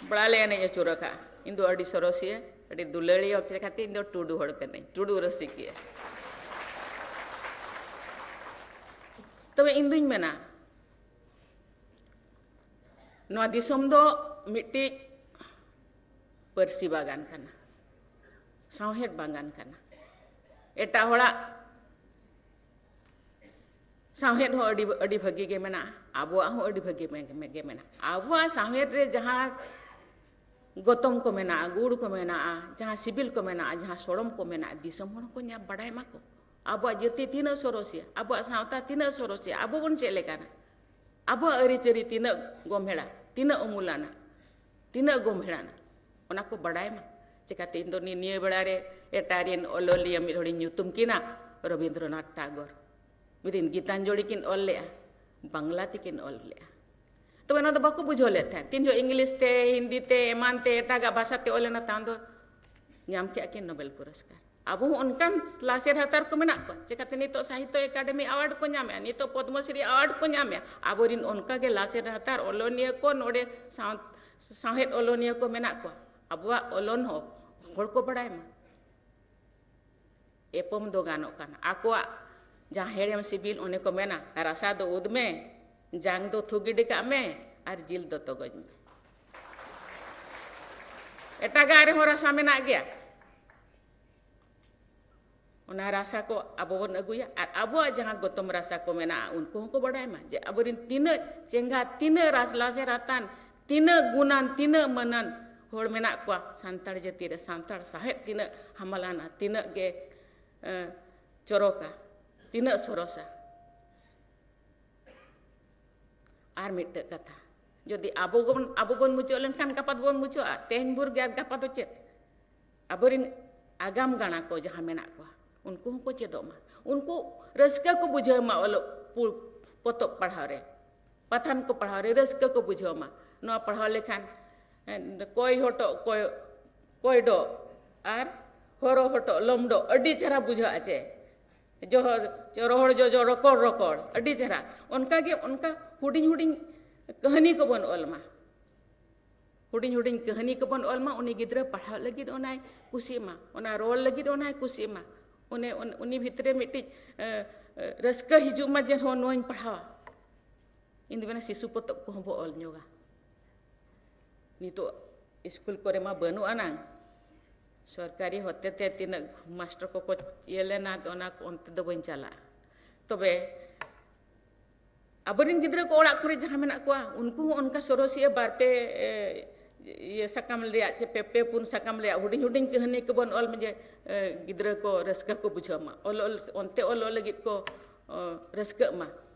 ᱵᱟᱲᱟ ᱞᱮ ᱮᱱᱮᱡ ᱟᱹᱪᱩᱨ ᱟᱠᱟᱫᱼᱟ᱾ ᱤᱧ ᱫᱚ ᱟᱹᱰᱤ ᱥᱚᱨᱚᱥᱤᱭᱟᱹ, ᱟᱹᱰᱤ ᱫᱩᱞᱟᱹᱲᱤᱭᱟᱹ ᱠᱷᱟᱹᱛᱤᱨ ᱤᱧ ᱫᱚ ᱴᱩᱰᱩ ᱦᱚᱲ ᱠᱟᱹᱱᱟᱹᱧ, ᱴᱩᱰᱩ ᱨᱩᱥᱤᱠᱤᱭᱟᱹ᱾ ᱛᱚᱵᱮ ᱤᱧ ᱫᱩᱧ ᱢᱮᱱᱟ, ᱱᱚᱣᱟ ᱫᱤᱥᱚᱢ ᱫᱚ ᱢᱤᱫᱴᱤᱡ ᱯᱟᱹᱨᱥᱤ ᱵᱟᱜᱟᱱ ᱠᱟᱱᱟ, ᱥᱟᱶᱦᱮᱫ ᱵᱟᱜᱟᱱ ᱠᱟᱱᱟ᱾ ᱮᱴᱟᱜ ᱦᱚᱲᱟᱜ ᱥᱟᱶᱦᱮᱫ ᱦᱚᱸ ᱟᱹᱰᱤ, ᱟᱹᱰᱤ ᱵᱷᱟᱹᱜᱤ ᱜᱮ ᱢᱮᱱᱟᱜᱼᱟ, ᱟᱵᱚᱣᱟᱜ ᱦᱚᱸ ᱟᱹᱰᱤ ᱵᱷᱟᱹᱜᱤ ᱜᱮ ᱢᱮᱱᱟᱜᱼᱟ᱾ ᱟᱵᱚᱣᱟᱜ ᱥᱟᱶᱦᱮᱫ ᱨᱮ ᱡᱟᱦᱟᱸ ᱜᱚᱛᱚᱢ ᱠᱚ ᱢᱮᱱᱟᱜᱼᱟ, ᱜᱩᱲ ᱠᱚ ᱢᱮᱱᱟᱜᱼᱟ, ᱡᱟᱦᱟᱸ ᱥᱤᱵᱤᱞ ᱠᱚ ᱢᱮᱱᱟᱜᱼᱟ, ᱡᱟᱦᱟᱸ ᱥᱚᱲᱚᱢ ᱠᱚ ᱢᱮᱱᱟᱜᱼᱟ, ᱫᱤᱥᱚᱢ ᱦᱚᱲ ᱠᱚ ᱧᱟᱢ ᱵᱟᱲᱟᱭ ᱢᱟᱠᱚ᱾ ᱟᱵᱚᱣᱟᱜ ᱡᱟᱹᱛᱤ ᱛᱤᱱᱟᱹᱜ ᱥᱚᱨᱚᱥᱤᱭᱟ, ᱟᱵᱚᱣᱟᱜ ᱥᱟᱶᱛᱟ ᱛᱤᱱᱟᱹᱜ ᱥᱚᱨᱚᱥᱤᱭᱟ, ᱟᱵᱚ ᱵᱚᱱ ᱪᱮᱫ ᱞᱮᱠᱟᱱᱟ, ᱟᱵᱚᱣᱟᱜ ᱟᱹᱨᱤᱪᱟᱹᱞᱤ ᱛᱤᱱᱟᱹᱜ ᱜᱚᱢᱦᱮᱲᱟ, ᱛᱤᱱᱟᱹᱜ ᱩᱢᱩᱞᱟᱱᱟ, ᱛᱤᱱᱟᱹᱜ ᱜᱚᱢᱦᱮᱲᱟᱱᱟ, ᱚᱱᱟ ᱠᱚ ᱵᱟᱰᱟᱭ ᱢᱟ᱾ ᱪᱤᱠᱟᱹᱛᱮ ᱤᱧ ᱫᱚ ᱱᱤ-, ᱱᱤᱭᱟᱹ ᱵᱮᱲᱟ ᱨᱮ ᱮᱴᱟᱜ ᱨᱮᱱ ᱚᱱᱚᱞᱤᱭᱟᱹ ᱢᱤᱫ ᱦᱚᱲᱤᱧ ᱧᱩᱛᱩᱢ ᱠᱤᱱᱟ, ᱨᱚᱵᱤᱱᱫᱨᱚᱱᱟᱛᱷ ᱴᱟᱜᱚᱨ᱾ ᱢᱤᱫ ᱫᱤᱱ ᱜᱤᱛᱟᱧᱡᱚᱞᱤ ᱠᱤᱱ ᱚᱞ ᱞᱮᱜᱼᱟ, ᱵᱟᱝᱞᱟ ᱛᱮᱠᱤᱱ ᱚᱞ ᱞᱮᱜᱼᱟ᱾ ᱛᱚᱵᱮ ᱚᱱᱟ ᱫᱚ ᱵᱟᱠᱚ ᱵᱩᱡᱷᱟᱹᱣ ᱞᱮᱫ ᱛᱟᱦᱮᱸᱫ᱾ ᱛᱤᱱ ᱡᱚᱦᱚᱜ ᱤᱝᱞᱤᱥ ᱛᱮ, ᱦᱤᱱᱫᱤ ᱛᱮ, ᱮᱢᱟᱱ ᱛᱮ, ᱮᱴᱟᱜᱟᱜ ᱵᱷᱟᱥᱟ ᱛᱮ ᱚᱞ ᱞᱮᱱᱟ, ᱛᱟᱭᱚᱢ ᱫᱚ ᱧᱟᱢ ᱠᱮᱜᱼᱟ ᱠᱤᱱ ᱱᱳᱵᱮᱞ ᱯᱩᱨᱚᱥᱠᱟᱨ᱾ ᱟᱵᱚ ᱦᱚᱸ ᱚᱱᱠᱟᱱ ᱞᱟᱥᱮᱨ ᱦᱟᱛᱟᱨ ᱠᱚ ᱢᱮᱱᱟᱜ ᱠᱚᱣᱟ, ᱪᱤᱠᱟᱹᱛᱮ ᱱᱤᱛᱚᱜ ᱥᱟᱦᱤᱛᱛᱚ ᱮᱠᱟᱰᱮᱢᱤ ᱟᱣᱟᱨᱰ ᱠᱚ ᱧᱟᱢᱮᱜᱼᱟ, ᱱᱤᱛᱚᱜ ᱯᱚᱫᱽᱢᱚᱥᱨᱤ ᱟᱣᱟᱨᱰ ᱠᱚ ᱧᱟᱢᱮᱜᱼᱟ᱾ ᱟᱵᱚᱨᱤᱱ ᱚᱱᱠᱟᱜᱮ ᱞᱟᱥᱮᱨ ᱦᱟᱛᱟᱨ ᱚᱞᱚᱱᱤᱭᱟᱹ ᱠᱚ ᱱᱚᱰᱮ ᱥᱟᱶ-, ᱥᱟᱶᱦᱮᱫ ᱚᱞᱚᱱᱤᱭᱟᱹ ᱠᱚ ᱢᱮᱱᱟᱜ ᱠᱚᱣᱟ᱾ ᱟᱵᱚᱣᱟᱜ ᱚᱞᱚᱱ ᱦᱚᱸ ᱦᱚᱲ ᱠᱚ ᱵᱟᱲᱟᱭ ᱢᱟ᱾ ᱮᱯᱚᱢ ᱫᱚ ᱜᱟᱱᱚᱜ ᱠᱟᱱᱟ᱾ ᱟᱠᱚᱣᱟᱜ ᱡᱟᱦᱟᱸ ᱦᱮᱲᱮᱢ ᱥᱤᱵᱤᱞ, ᱚᱱᱮ ᱠᱚ ᱢᱮᱱᱟ, "ᱨᱟᱥᱟ ᱫᱚ ᱩᱫ ᱢᱮ, ᱡᱟᱝ ᱫᱚ ᱛᱷᱩ ᱜᱤᱰᱤ ᱠᱟᱜ ᱢᱮ, ᱟᱨ ᱡᱤᱞ ᱫᱚ ᱛᱚᱜᱚᱡ ᱢᱮ᱾" ᱮᱴᱟᱜᱟᱜ ᱨᱮᱦᱚᱸ ᱨᱟᱥᱟ ᱢᱮᱱᱟᱜ ᱜᱮᱭᱟ᱾ ᱚᱱᱟ ᱨᱟᱥᱟ ᱠᱚ ᱟᱵᱚ ᱵᱚᱱ ᱟᱹᱜᱩᱭᱟ, ᱟᱨ ᱟᱵᱚᱣᱟᱜ ᱡᱟᱦᱟᱸ ᱜᱚᱛᱚᱢ ᱨᱟᱥᱟ ᱠᱚ ᱢᱮᱱᱟᱜᱼᱟ, ᱩᱱᱠᱩ ᱦᱚᱸᱠᱚ ᱵᱟᱰᱟᱭ ᱢᱟ ᱡᱮ ᱟᱵᱚᱨᱮᱱ ᱛᱤᱱᱟᱹᱜ ᱪᱮᱸᱜᱷᱟ, ᱛᱤᱱᱟᱹᱜ ᱨᱟᱥ-, ᱞᱟᱥᱮᱨ ᱦᱟᱛᱟᱱ, ᱛᱤᱱᱟᱹᱜ ᱜᱩᱱᱟᱱ, ᱛᱤᱱᱟᱹᱜ ᱢᱟᱹᱱᱟᱱ ᱦᱚᱲ ᱢᱮᱱᱟᱜ ᱠᱚᱣᱟ ᱥᱟᱱᱛᱟᱲ ᱡᱟᱹᱛᱤ ᱨᱮ᱾ ᱥᱟᱱᱛᱟᱲ ᱥᱟᱶᱦᱮᱫ ᱛᱤᱱᱟᱹᱜ ᱦᱟᱢᱟᱞᱟᱱᱟ, ᱛᱤᱱᱟᱹᱜ ᱜᱮ, ᱮᱸ, ᱪᱚᱨᱚᱠᱟ, ᱛᱤᱱᱟᱹᱜ ᱥᱚᱨᱚᱥᱟ᱾ ᱟᱨ ᱢᱤᱫᱴᱮᱡ ᱠᱟᱛᱷᱟ, ᱡᱩᱫᱤ ᱟᱵᱚ ᱵᱚᱱ, ᱟᱵᱚ ᱵᱚᱱ ᱢᱩᱪᱟᱹᱫ ᱞᱮᱱᱠᱷᱟᱱ ᱜᱟᱯᱟ ᱫᱚᱵᱚᱱ ᱢᱩᱪᱟᱹᱫᱼᱟ, ᱛᱮᱦᱮᱧ ᱵᱷᱳᱨ ᱜᱮ, ᱟᱨ ᱜᱟᱯᱟ ᱫᱚ ᱪᱮᱫ? ᱟᱵᱚᱨᱮᱱ ᱟᱜᱟᱢ ᱜᱟᱬᱟ ᱠᱚ ᱡᱟᱦᱟᱸ ᱢᱮᱱᱟᱜ ᱠᱚᱣᱟ, ᱩᱱᱠᱩ ᱦᱚᱸᱠᱚ ᱪᱮᱫᱚᱜ ᱢᱟ, ᱩᱱᱠᱩ ᱨᱟᱹᱥᱠᱟᱹ ᱠᱚ ᱵᱩᱡᱷᱟᱹᱣ ᱢᱟ ᱚᱞᱚᱜ ᱯᱩ-, ᱯᱚᱛᱚᱵ ᱯᱟᱲᱦᱟᱣ ᱨᱮ᱾ ᱯᱟᱛᱷᱟᱢ ᱠᱚ ᱯᱟᱲᱦᱟᱣ ᱨᱮ ᱨᱟᱹᱥᱠᱟᱹ ᱠᱚ ᱵᱩᱡᱷᱟᱹᱣ ᱢᱟ᱾ ᱱᱚᱣᱟ ᱯᱟᱲᱦᱟᱣ ᱞᱮᱠᱷᱟᱱ, ᱮ, ᱠᱚᱭ ᱦᱚᱴᱚᱜ ᱠᱚᱭ, ᱠᱚᱭ ᱰᱚᱜ ᱟᱨ ᱦᱚᱨᱚ ᱦᱚᱴᱚᱜ ᱞᱚᱢᱰᱚᱜ ᱟᱹᱰᱤ ᱪᱮᱦᱨᱟ ᱵᱩᱡᱷᱟᱹᱜᱼᱟ ᱪᱮ᱾ ᱡᱚᱦᱚᱨ, ᱨᱚᱦᱚᱲ ᱡᱚᱡᱚ ᱨᱚᱠᱚᱲ ᱨᱚᱠᱚᱲ, ᱟᱹᱰᱤ ᱪᱮᱦᱨᱟ᱾ ᱚᱱᱠᱟᱜᱮ ᱚᱱᱠᱟ ᱦᱩᱰᱤᱧ ᱦᱩᱰᱤᱧ ᱠᱟᱹᱦᱱᱤ ᱠᱚᱵᱚᱱ ᱚᱞ ᱢᱟ᱾ ᱦᱩᱰᱤᱧ ᱦᱩᱰᱤᱧ ᱠᱟᱹᱦᱱᱤ ᱠᱚᱵᱚᱱ ᱚᱞ ᱢᱟ, ᱩᱱᱤ ᱜᱤᱫᱽᱨᱟᱹ ᱯᱟᱲᱦᱟᱣ ᱞᱟᱹᱜᱤᱫ ᱚᱱᱟᱭ ᱠᱩᱥᱤᱜ ᱢᱟ, ᱚᱱᱟ ᱨᱚᱲ ᱞᱟᱹᱜᱤᱫ ᱚᱱᱟᱭ ᱠᱩᱥᱤᱜ ᱢᱟ, ᱩᱱᱤ, ᱩᱱ-, ᱩᱱᱤ ᱵᱷᱤᱛᱨᱤ ᱨᱮ ᱢᱤᱫᱴᱤᱡ, ᱮ, ᱮ, ᱨᱟᱹᱥᱠᱟᱹ ᱦᱤᱡᱩᱜ ᱢᱟ ᱡᱮ ᱦᱚᱸ ᱱᱚᱣᱟᱧ ᱯᱟᱲᱦᱟᱣᱟ᱾ ᱤᱧ ᱫᱚ ᱢᱮᱱᱟ ᱥᱤᱥᱩ ᱯᱚᱛᱚᱵ ᱠᱚᱦᱚᱸ ᱵᱚ ᱚᱞ ᱧᱚᱜᱟ᱾ ᱱᱤᱛᱚᱜ ᱥᱠᱩᱞ ᱠᱚᱨᱮ ᱢᱟ ᱵᱟᱹᱱᱩᱜ ᱟᱱᱟᱝ, ᱥᱚᱨᱠᱟᱨᱤ ᱦᱚᱛᱮ ᱛᱮ ᱛᱤᱱᱟᱹᱜ ᱢᱟᱥᱴᱟᱨ ᱠᱚᱠᱚ ᱤᱭᱟᱹ ᱞᱮᱱᱟ, ᱚᱱᱟ ᱠᱚ ᱚᱱᱛᱮ ᱫᱚ ᱵᱟᱹᱧ ᱪᱟᱞᱟᱜᱼᱟ᱾ ᱛᱚᱵᱮ ᱟᱵᱚᱨᱮᱱ ᱜᱤᱫᱽᱨᱟᱹ ᱠᱚ ᱚᱲᱟᱜ ᱠᱚᱨᱮ ᱡᱟᱦᱟᱸ ᱢᱮᱱᱟᱜ ᱠᱚᱣᱟ, ᱩᱱᱠᱩ ᱦᱚᱸ ᱚᱱᱠᱟ ᱥᱚᱨᱚᱥᱤᱭᱟᱹ ᱵᱟᱨ ᱯᱮ, ᱮ, ᱤᱭᱟᱹ ᱥᱟᱠᱟᱢ ᱨᱮᱭᱟᱜ ᱪᱮ ᱯᱮ, ᱯᱮ ᱯᱩᱱ ᱥᱟᱠᱟᱢ ᱨᱮᱭᱟᱜ ᱦᱩᱰᱤᱧ ᱦᱩᱰᱤᱧ ᱠᱟᱹᱦᱱᱤ ᱠᱚᱵᱚᱱ ᱚᱞ ᱢᱟ ᱡᱮ, ᱮ, ᱜᱤᱫᱽᱨᱟᱹ ᱠᱚ ᱨᱟᱹᱥᱠᱟᱹ ᱠᱚ ᱵᱩᱡᱷᱟᱹᱣ ᱢᱟ, ᱚᱞ, ᱚᱞ, ᱚᱱᱛᱮ ᱚᱞᱚᱜ ᱞᱟᱹᱜᱤᱫ ᱠᱚ, ᱚ, ᱨᱟᱹᱥᱠᱟᱹᱜ ᱢᱟ,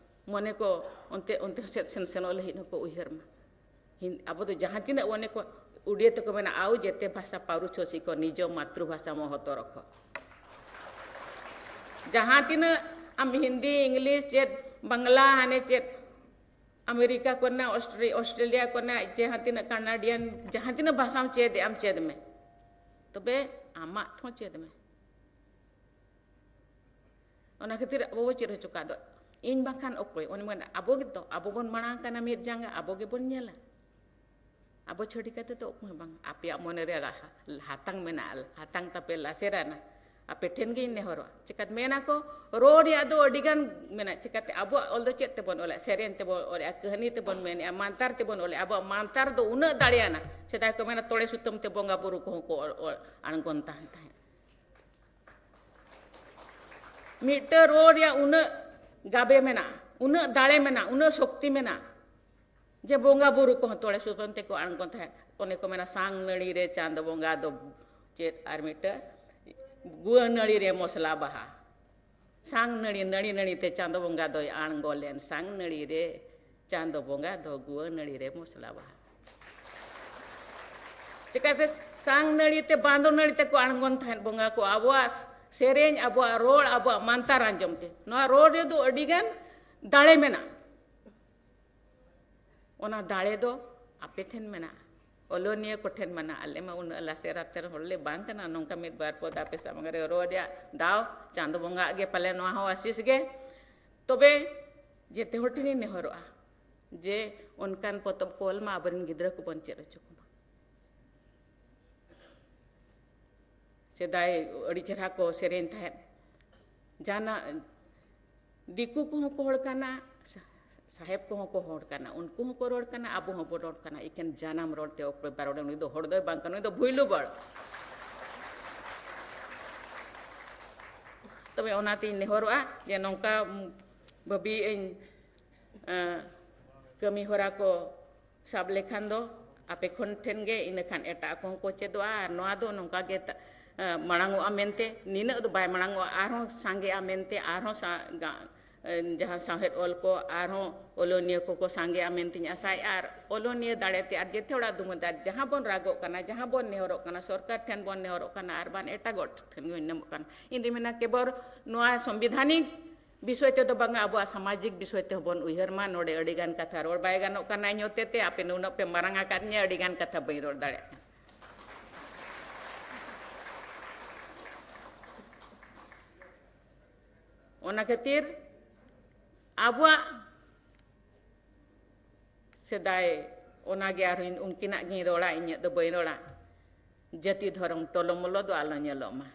ᱢᱚᱱᱮ ᱠᱚ ᱚᱱᱛᱮ, ᱚᱱᱛᱮ ᱥᱮᱫ ᱥᱮᱱ, ᱥᱮᱱᱚᱜ ᱞᱟᱹᱜᱤᱫ ᱦᱚᱸᱠᱚ ᱩᱭᱦᱟᱹᱨ ᱢᱟ᱾ ᱦᱤᱱ-, ᱟᱵᱚ ᱫᱚ ᱡᱟᱦᱟᱸ ᱛᱤᱱᱟᱹᱜ ᱚᱱᱮ ᱠᱚ ᱩᱰᱤᱭᱟᱹ ᱛᱮᱠᱚ ᱢᱮᱱᱟ, "ᱟᱣ ᱡᱮᱛᱮ ᱵᱷᱟᱥᱟ ᱯᱟᱹᱨᱩ ᱪᱷᱚᱥᱤ ᱠᱚ, ᱱᱤᱡᱚ ᱢᱟᱛᱨᱩ ᱵᱷᱟᱥᱟ ᱢᱚᱦᱚᱛᱚ ᱨᱚᱠᱷᱚ᱾" ᱡᱟᱦᱟᱸ ᱛᱤᱱᱟᱹᱜ ᱟᱢ ᱦᱤᱱᱫᱤ, ᱤᱝᱞᱤᱥ, ᱪᱮᱫ ᱵᱟᱝᱞᱟ, ᱦᱟᱱᱮ ᱪᱮᱫ ᱟᱢᱮᱨᱤᱠᱟ ᱠᱚᱨᱮᱱᱟᱜ, ᱚᱥᱴᱨᱮ-, ᱚᱥᱴᱨᱮᱞᱤᱭᱟ ᱠᱚᱨᱮᱱᱟᱜ, ᱡᱟᱦᱟᱸ ᱛᱤᱱᱟᱹᱜ ᱠᱟᱱᱟᱰᱤᱭᱟᱱ, ᱡᱟᱦᱟᱸ ᱛᱤᱱᱟᱹᱜ ᱵᱷᱟᱥᱟᱢ ᱪᱮᱫ ᱮᱫ, ᱟᱢ ᱪᱮᱫ ᱢᱮ, ᱛᱚᱵᱮ ᱟᱢᱟᱜ ᱦᱚᱸ ᱪᱮᱫ ᱢᱮ᱾ ᱚᱱᱟ ᱠᱷᱟᱹᱛᱤᱨ ᱟᱵᱚ ᱵᱚ ᱪᱮᱫ ᱦᱚᱪᱚ ᱠᱟᱜ ᱫᱚ᱾ ᱤᱧ ᱵᱟᱝᱠᱷᱟᱱ ᱚᱠᱚᱭ? ᱩᱱᱤ ᱢᱮᱱᱟ, ᱟᱵᱚ ᱜᱮᱛᱚ, ᱟᱵᱚ ᱵᱚᱱ ᱢᱟᱲᱟᱝ ᱠᱟᱱᱟ ᱢᱤᱫ ᱡᱟᱸᱜᱟ, ᱟᱵᱚ ᱜᱮᱵᱚᱱ ᱧᱮᱞᱟ᱾ ᱟᱵᱚ ᱪᱷᱟᱹᱲᱤ ᱠᱟᱛᱮ ᱫᱚ ᱚᱠᱚᱭ ᱦᱚᱸ ᱵᱟᱝ᱾ ᱟᱯᱮᱭᱟᱜ ᱢᱚᱱᱮ ᱨᱮ ᱨᱟᱦᱟ-, ᱦᱟᱛᱟᱝ ᱢᱮᱱᱟᱜᱼᱟ, ᱦᱟᱛᱟᱝ ᱛᱟᱯᱮ ᱞᱟᱥᱮᱨᱟᱱᱟ᱾ ᱟᱯᱮ ᱴᱷᱮᱱ ᱜᱤᱧ ᱱᱮᱦᱚᱨᱚᱜᱼᱟ᱾ ᱪᱤᱠᱟᱹᱛᱮ ᱢᱮᱱᱟ ᱠᱚ, ᱨᱚᱲ ᱨᱮᱭᱟᱜ ᱫᱚ ᱟᱹᱰᱤ ᱜᱟᱱ ᱢᱮᱱᱟᱜᱼᱟ᱾ ᱪᱤᱠᱟᱹᱛᱮ ᱟᱵᱚᱣᱟᱜ ᱚᱞ ᱫᱚ ᱪᱮᱫ ᱛᱮᱵᱚᱱ ᱚᱞᱮᱜᱼᱟ? ᱥᱮᱨᱮᱧ ᱛᱮᱵᱚᱱ ᱚᱞᱮᱜᱼᱟ, ᱠᱟᱹᱦᱱᱤ ᱛᱮᱵᱚᱱ ᱢᱮᱱᱮᱜᱼᱟ, ᱢᱟᱱᱛᱟᱨ ᱛᱮᱵᱚᱱ ᱚᱞᱮᱜᱼᱟ᱾ ᱟᱵᱚᱣᱟᱜ ᱢᱟᱱᱛᱟᱨ ᱫᱚ ᱩᱱᱟᱹᱜ ᱫᱟᱲᱮᱭᱟᱱᱟ᱾ ᱥᱮᱫᱟᱭ ᱠᱚ ᱢᱮᱱᱟ, "ᱛᱚᱲᱮ ᱥᱩᱛᱟᱹᱢ ᱛᱮ ᱵᱚᱸᱜᱟ ᱵᱩᱨᱩ ᱠᱚᱦᱚᱸ ᱠᱚ ᱚᱞ-, ᱚᱞ-, ᱟᱬᱜᱚᱱ ᱛᱟᱦᱮᱸ ᱛᱟᱦᱮᱸᱫ᱾" ᱢᱤᱫᱴᱟᱹᱝ ᱨᱚᱲ ᱨᱮᱭᱟᱜ ᱩᱱᱟᱹᱜ ᱜᱟᱵᱮ ᱢᱮᱱᱟᱜᱼᱟ, ᱩᱱᱟᱹᱜ ᱫᱟᱲᱮ ᱢᱮᱱᱟᱜᱼᱟ, ᱩᱱᱟᱹᱜ ᱥᱚᱠᱛᱤ ᱢᱮᱱᱟᱜᱼᱟ, ᱡᱮ ᱵᱚᱸᱜᱟ ᱵᱩᱨᱩ ᱠᱚᱦᱚᱸ ᱛᱚᱲᱮ ᱥᱩᱛᱟᱹᱢ ᱛᱮᱠᱚ ᱟᱬᱜᱚᱱ ᱛᱟᱦᱮᱸᱫ᱾ ᱚᱱᱮ ᱠᱚ ᱢᱮᱱᱟ, "ᱥᱟᱝ ᱱᱟᱹᱲᱤ ᱨᱮ ᱪᱟᱸᱫᱚ ᱵᱚᱸᱜᱟ ᱫᱚ ᱪᱮᱫ?" ᱟᱨ ᱢᱤᱫᱴᱟᱹᱝ, "ᱜᱩᱣᱟᱹ ᱱᱟᱹᱲᱤ ᱨᱮ ᱢᱚᱥᱞᱟ ᱵᱟᱦᱟ, ᱥᱟᱝ ᱱᱟᱹᱲᱤ, ᱱᱟᱹᱲᱤ ᱱᱟᱹᱲᱤ ᱛᱮ ᱪᱟᱸᱫᱚ ᱵᱚᱸᱜᱟ ᱫᱚᱭ ᱟᱬᱜᱚ ᱞᱮᱱ, ᱥᱟᱝ ᱱᱟᱹᱲᱤ ᱨᱮ ᱪᱟᱸᱫᱚ ᱵᱚᱸᱜᱟ ᱫᱚ ᱜᱩᱣᱟᱹ ᱱᱟᱹᱲᱤ ᱨᱮ ᱢᱚᱥᱞᱟ ᱵᱟᱦᱟ᱾" ᱪᱤᱠᱟᱹᱛᱮ ᱥᱟᱝ ᱱᱟᱹᱲᱤ ᱛᱮ, ᱵᱟᱸᱫᱚ ᱱᱟᱹᱲᱤ ᱛᱮᱠᱚ ᱟᱬᱜᱚᱱ ᱛᱟᱦᱮᱸᱫ ᱵᱚᱸᱜᱟ ᱠᱚ, ᱟᱵᱚᱣᱟᱜ ᱥᱮᱨᱮᱧ, ᱟᱵᱚᱣᱟᱜ ᱨᱚᱲ, ᱟᱵᱚᱣᱟᱜ ᱢᱟᱱᱛᱟᱨ ᱟᱸᱡᱚᱢ ᱛᱮ᱾ ᱱᱚᱣᱟ ᱨᱚᱲ ᱨᱮᱫᱚ ᱟᱹᱰᱤ ᱜᱟᱱ ᱫᱟᱲᱮ ᱢᱮᱱᱟᱜᱼᱟ᱾ ᱚᱱᱟ ᱫᱟᱲᱮ ᱫᱚ ᱟᱯᱮ ᱴᱷᱮᱱ ᱢᱮᱱᱟᱜᱼᱟ, ᱚᱞᱚᱱᱤᱭᱟᱹ ᱠᱚ ᱴᱷᱮᱱ ᱢᱮᱱᱟᱜᱼᱟ᱾ ᱟᱞᱮ ᱢᱟ ᱩᱱᱟᱹᱜ ᱞᱟᱥᱮᱨ ᱟᱛᱮᱨ ᱦᱚᱲ ᱞᱮ ᱵᱟᱝ ᱠᱟᱱᱟ, ᱱᱚᱝᱠᱟ ᱢᱤᱫ ᱵᱟᱨ ᱯᱚᱫ ᱟᱯᱮ ᱥᱟᱢᱟᱝ ᱨᱮ ᱨᱚᱲ ᱨᱮᱭᱟᱜ ᱫᱟᱣ ᱪᱟᱸᱫᱚ ᱵᱚᱸᱜᱟ ᱜᱮ ᱯᱟᱞᱮ ᱱᱚᱣᱟ ᱦᱚᱸ ᱟᱥᱤᱥ ᱜᱮ᱾ ᱛᱚᱵᱮ ᱡᱮᱛᱮ ᱦᱚᱲ ᱴᱷᱮᱱᱤᱧ ᱱᱮᱦᱚᱨᱚᱜᱼᱟ ᱡᱮ ᱚᱱᱠᱟᱱ ᱯᱚᱛᱚᱵ ᱠᱚ ᱚᱞ ᱢᱟ, ᱟᱵᱚᱨᱮᱱ ᱜᱤᱫᱽᱨᱟᱹ ᱠᱚᱵᱚᱱ ᱪᱮᱫ ᱦᱚᱪᱚ ᱠᱚᱢᱟ᱾ ᱥᱮᱫᱟᱭ ᱟᱹᱰᱤ ᱪᱮᱦᱨᱟ ᱠᱚ ᱥᱮᱨᱮᱧ ᱛᱟᱦᱮᱸᱫ, ᱡᱟᱦᱟᱱᱟᱜ ᱫᱤᱠᱩ ᱠᱚᱦᱚᱸ ᱠᱚ ᱦᱚᱲ ᱠᱟᱱᱟ, ᱥᱟ-, ᱥᱟᱦᱮᱵ ᱠᱚᱦᱚᱸ ᱠᱚ ᱦᱚᱲ ᱠᱟᱱᱟ, ᱩᱱᱠᱩ ᱦᱚᱸᱠᱚ ᱨᱚᱲ ᱠᱟᱱᱟ, ᱟᱵᱚ ᱦᱚᱸᱵᱚ ᱨᱚᱲ ᱠᱟᱱᱟ, ᱮᱠᱮᱱ ᱡᱟᱱᱟᱢ ᱨᱚᱲ ᱛᱮ ᱚᱠᱚᱭ ᱵᱟᱭ ᱨᱚᱲᱟ, ᱩᱱᱤ ᱫᱚ ᱦᱚᱲ ᱫᱚᱭ ᱵᱟᱝ ᱠᱟᱱᱟ, ᱩᱱᱤ ᱫᱚ ᱵᱷᱩᱭᱞᱩ ᱵᱟᱲ᱾ ᱛᱚᱵᱮ ᱚᱱᱟᱛᱤᱧ ᱱᱮᱦᱚᱨᱚᱜᱼᱟ ᱡᱮ ᱱᱚᱝᱠᱟ ᱵᱷᱟᱹᱵᱤᱭᱮᱫ ᱟᱹᱧ, ᱮᱸ, ᱠᱟᱹᱢᱤ ᱦᱚᱨᱟ ᱠᱚ ᱥᱟᱵ ᱞᱮᱠᱷᱟᱱ ᱫᱚ ᱟᱯᱮ ᱠᱷᱚᱱ ᱴᱷᱮᱱ ᱜᱮ, ᱤᱱᱟᱹ ᱠᱷᱟᱱ ᱮᱴᱟᱜ ᱠᱚᱦᱚᱸ ᱠᱚ ᱪᱮᱫᱚᱜᱼᱟ᱾ ᱟᱨ ᱱᱚᱣᱟ ᱫᱚ ᱱᱚᱝᱠᱟ ᱜᱮ ᱛᱟ-, ᱮ, ᱢᱟᱲᱟᱝ ᱚᱜᱼᱟ ᱢᱮᱱᱛᱮ, ᱱᱤᱱᱟᱹᱜ ᱫᱚ ᱵᱟᱭ ᱢᱟᱲᱟᱝ ᱚᱜᱼᱟ, ᱟᱨᱦᱚᱸ ᱥᱟᱸᱜᱮᱜᱼᱟ ᱢᱮᱱᱛᱮ, ᱟᱨᱦᱚᱸ ᱥᱟ-, ᱜᱟ-, ᱮ, ᱡᱟᱦᱟᱸ ᱥᱟᱶᱦᱮᱫ ᱚᱞ ᱠᱚ ᱟᱨᱦᱚᱸ ᱚᱞᱚᱱᱤᱭᱟᱹ ᱠᱚᱠᱚ ᱥᱟᱸᱜᱮᱜᱼᱟ ᱢᱮᱱᱛᱮᱧ ᱟᱥᱟᱭᱮᱫᱼᱟ᱾ ᱟᱨ ᱚᱞᱚᱱᱤᱭᱟᱹ ᱫᱟᱲᱮᱛᱮ ᱟᱨ ᱡᱮᱛᱮ ᱦᱚᱲᱟᱜ ᱫᱩᱢᱟᱹᱫ, ᱟᱨ ᱡᱟᱦᱟᱸ ᱵᱚᱱ ᱨᱟᱜᱚᱜ ᱠᱟᱱᱟ, ᱡᱟᱦᱟᱸ ᱵᱚᱱ ᱱᱮᱦᱚᱨᱚᱜ ᱠᱟᱱᱟ, ᱥᱚᱨᱠᱟᱨ ᱴᱷᱮᱱ ᱵᱚᱱ ᱱᱮᱦᱚᱨᱚᱜ ᱠᱟᱱᱟ, ᱟᱨ ᱵᱟᱝ ᱮᱴᱟᱜ ᱦᱚᱲ ᱴᱷᱮᱱ ᱵᱚᱱ ᱱᱮᱦᱚᱨᱚᱜ ᱠᱟᱱᱟ, ᱤᱧ ᱫᱩᱧ ᱢᱮᱱᱟ ᱠᱮᱵᱚᱞ ᱱᱚᱣᱟ ᱥᱚᱝᱵᱤᱫᱷᱟᱱᱤᱠ ᱵᱤᱥᱚᱭ ᱛᱮᱫᱚ ᱵᱟᱝᱟ, ᱟᱵᱚᱣᱟᱜ ᱥᱟᱢᱟᱡᱤᱠ ᱵᱤᱥᱚᱭ ᱛᱮᱦᱚᱸ ᱵᱚᱱ ᱩᱭᱦᱟᱹᱨ ᱢᱟ᱾ ᱱᱚᱰᱮ ᱟᱹᱰᱤ ᱜᱟᱱ ᱠᱟᱛᱷᱟ ᱨᱚᱲ ᱵᱟᱭ ᱜᱟᱱᱚᱜ ᱠᱟᱱᱟ ᱤᱧ ᱦᱚᱛᱮ ᱛᱮ, ᱟᱯᱮ ᱱᱩᱱᱟᱹᱜ ᱯᱮ ᱢᱟᱨᱟᱝ ᱟᱠᱟᱫ ᱤᱧᱟᱹ, ᱟᱹᱰᱤ ᱜᱟᱱ ᱠᱟᱛᱷᱟ ᱵᱟᱹᱧ ᱨᱚᱲ ᱫᱟᱲᱮᱭᱟᱜ ᱠᱟᱱᱟ᱾ ᱚᱱᱟ ᱠᱷᱟᱹᱛᱤᱨ ᱟᱵᱚᱣᱟᱜ ᱥᱮᱫᱟᱭ, ᱚᱱᱟᱜᱮ ᱟᱨᱦᱚᱸ ᱩᱱᱠᱤᱱᱟᱜ ᱜᱤᱧ ᱨᱚᱲᱟ, ᱤᱧᱟᱹᱜ ᱫᱚ ᱵᱟᱹᱧ ᱨᱚᱲᱟ᱾ ᱡᱟᱹᱛᱤ ᱫᱷᱚᱨᱚᱢ ᱴᱚᱞᱚᱢᱚᱞᱚ ᱫᱚ ᱟᱞᱚ ᱧᱮᱞᱚᱜ ᱢᱟ᱾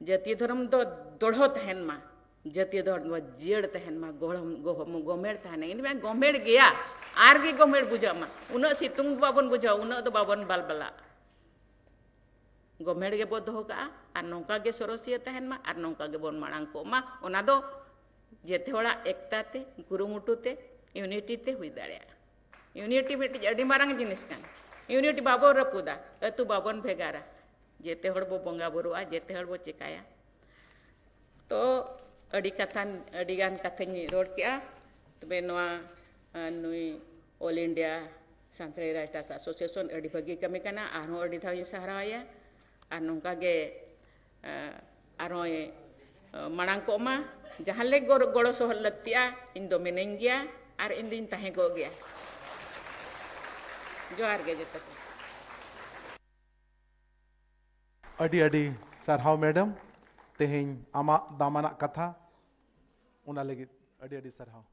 ᱡᱟᱹᱛᱤ ᱫᱷᱚᱨᱚᱢ ᱫᱚ ᱫᱚᱲᱦᱚ ᱛᱟᱦᱮᱱ ᱢᱟ, ᱡᱟᱹᱛᱤ ᱫᱷᱚᱨᱚᱢ ᱫᱚ ᱡᱤᱭᱟᱹᱲ ᱛᱟᱦᱮᱱ ᱢᱟ, ᱜᱚᱲᱚᱢ-, ᱜᱚᱦᱚᱢ-, ᱜᱚᱢᱮᱲ ᱛᱟᱦᱮᱱᱟ᱾ ᱤᱧ ᱫᱚ ᱢᱮᱱᱟ ᱜᱚᱢᱮᱲ ᱜᱮᱭᱟ, ᱟᱨ ᱜᱮ ᱜᱚᱢᱮᱲ ᱵᱩᱡᱷᱟᱹᱜ ᱢᱟ᱾ ᱩᱱᱟᱹᱜ ᱥᱤᱛᱩᱝ ᱫᱚ ᱵᱟᱵᱚᱱ ᱵᱩᱡᱷᱟᱹᱣᱟ, ᱩᱱᱟᱹᱜ ᱫᱚ ᱵᱟᱵᱚᱱ ᱵᱟᱞᱵᱟᱞᱟᱜᱼᱟ᱾ ᱜᱚᱢᱮᱲ ᱜᱮᱵᱚ ᱫᱚᱦᱚ ᱠᱟᱜᱼᱟ, ᱟᱨ ᱱᱚᱝᱠᱟ ᱜᱮ ᱥᱚᱨᱚᱥᱤᱭᱟᱹ ᱛᱟᱦᱮᱱ ᱢᱟ, ᱟᱨ ᱱᱚᱝᱠᱟ ᱜᱮᱵᱚᱱ ᱢᱟᱲᱟᱝ ᱠᱚᱜ ᱢᱟ᱾ ᱚᱱᱟ ᱫᱚ ᱡᱮᱛᱮ ᱦᱚᱲᱟᱜ ᱮᱠᱛᱟ ᱛᱮ, ᱠᱩᱨᱩᱢᱩᱴᱩ ᱛᱮ, ᱤᱭᱩᱱᱤᱴᱤ ᱛᱮ ᱦᱩᱭ ᱫᱟᱲᱮᱭᱟᱜᱼᱟ᱾ ᱤᱭᱩᱱᱤᱴᱤ ᱢᱤᱫᱴᱤᱡ ᱟᱹᱰᱤ ᱢᱟᱨᱟᱝ ᱡᱤᱱᱤᱥ ᱠᱟᱱᱟ᱾ ᱤᱭᱩᱱᱤᱴᱤ ᱵᱟᱵᱚ ᱨᱟᱹᱯᱩᱫᱟ, ᱟᱹᱛᱩ ᱵᱟᱵᱚᱱ ᱵᱷᱮᱜᱟᱨᱟ, ᱡᱮᱛᱮ ᱦᱚᱲ ᱵᱚ ᱵᱚᱸᱜᱟ ᱵᱩᱨᱩᱜᱼᱟ, ᱡᱮᱛᱮ ᱦᱚᱲ ᱵᱚ ᱪᱮᱠᱟᱭᱟ᱾ ᱛᱚ ᱟᱹᱰᱤ ᱠᱟᱛᱷᱟ, ᱟᱹᱰᱤ ᱜᱟᱱ ᱠᱟᱛᱷᱟᱧ ᱨᱚᱲ ᱠᱮᱜᱼᱟ᱾ ᱛᱚᱵᱮ ᱱᱚᱣᱟ, ᱟ, ᱱᱩᱭ All India Santali Writers Association ᱟᱹᱰᱤ ᱵᱷᱟᱹᱜᱤ ᱠᱟᱹᱢᱤ ᱠᱟᱱᱟ, ᱟᱨᱦᱚᱸ ᱟᱹᱰᱤ ᱫᱷᱟᱣ ᱤᱧ ᱥᱟᱨᱦᱟᱣ ᱟᱭᱟ᱾ ᱟᱨ ᱱᱚᱝᱠᱟ ᱜᱮ, ᱟ, ᱟᱨᱦᱚᱸᱭ, ᱟ, ᱢᱟᱲᱟᱝ ᱠᱚᱜ ᱢᱟ᱾ ᱡᱟᱦᱟᱸ ᱞᱮᱠ ᱜᱚᱲᱚ, ᱜᱚᱲᱚ ᱥᱚᱦᱚᱫ ᱞᱟᱹᱠᱛᱤᱜᱼᱟ, ᱤᱧ ᱫᱚ ᱢᱤᱱᱟᱹᱧ ᱜᱮᱭᱟ᱾ ᱟᱨ ᱤᱧ ᱫᱩᱧ ᱛᱟᱦᱮᱸ ᱠᱚᱜ ᱜᱮᱭᱟ᱾ ᱡᱚᱦᱟᱨ ᱜᱮ ᱡᱚᱛᱚ ᱠᱚ᱾ ᱟᱹᱰᱤ ᱟᱹᱰᱤ ᱥᱟᱨᱦᱟᱣ ᱢᱮᱰᱟᱢ, ᱛᱮᱦᱮᱧ ᱟᱢᱟᱜ ᱫᱟᱢᱟᱱᱟᱜ ᱠᱟᱛᱷᱟ, ᱚᱱᱟ ᱞᱟᱹᱜᱤᱫ ᱟᱹᱰᱤ ᱟᱹᱰᱤ ᱥᱟᱨᱦᱟᱣ᱾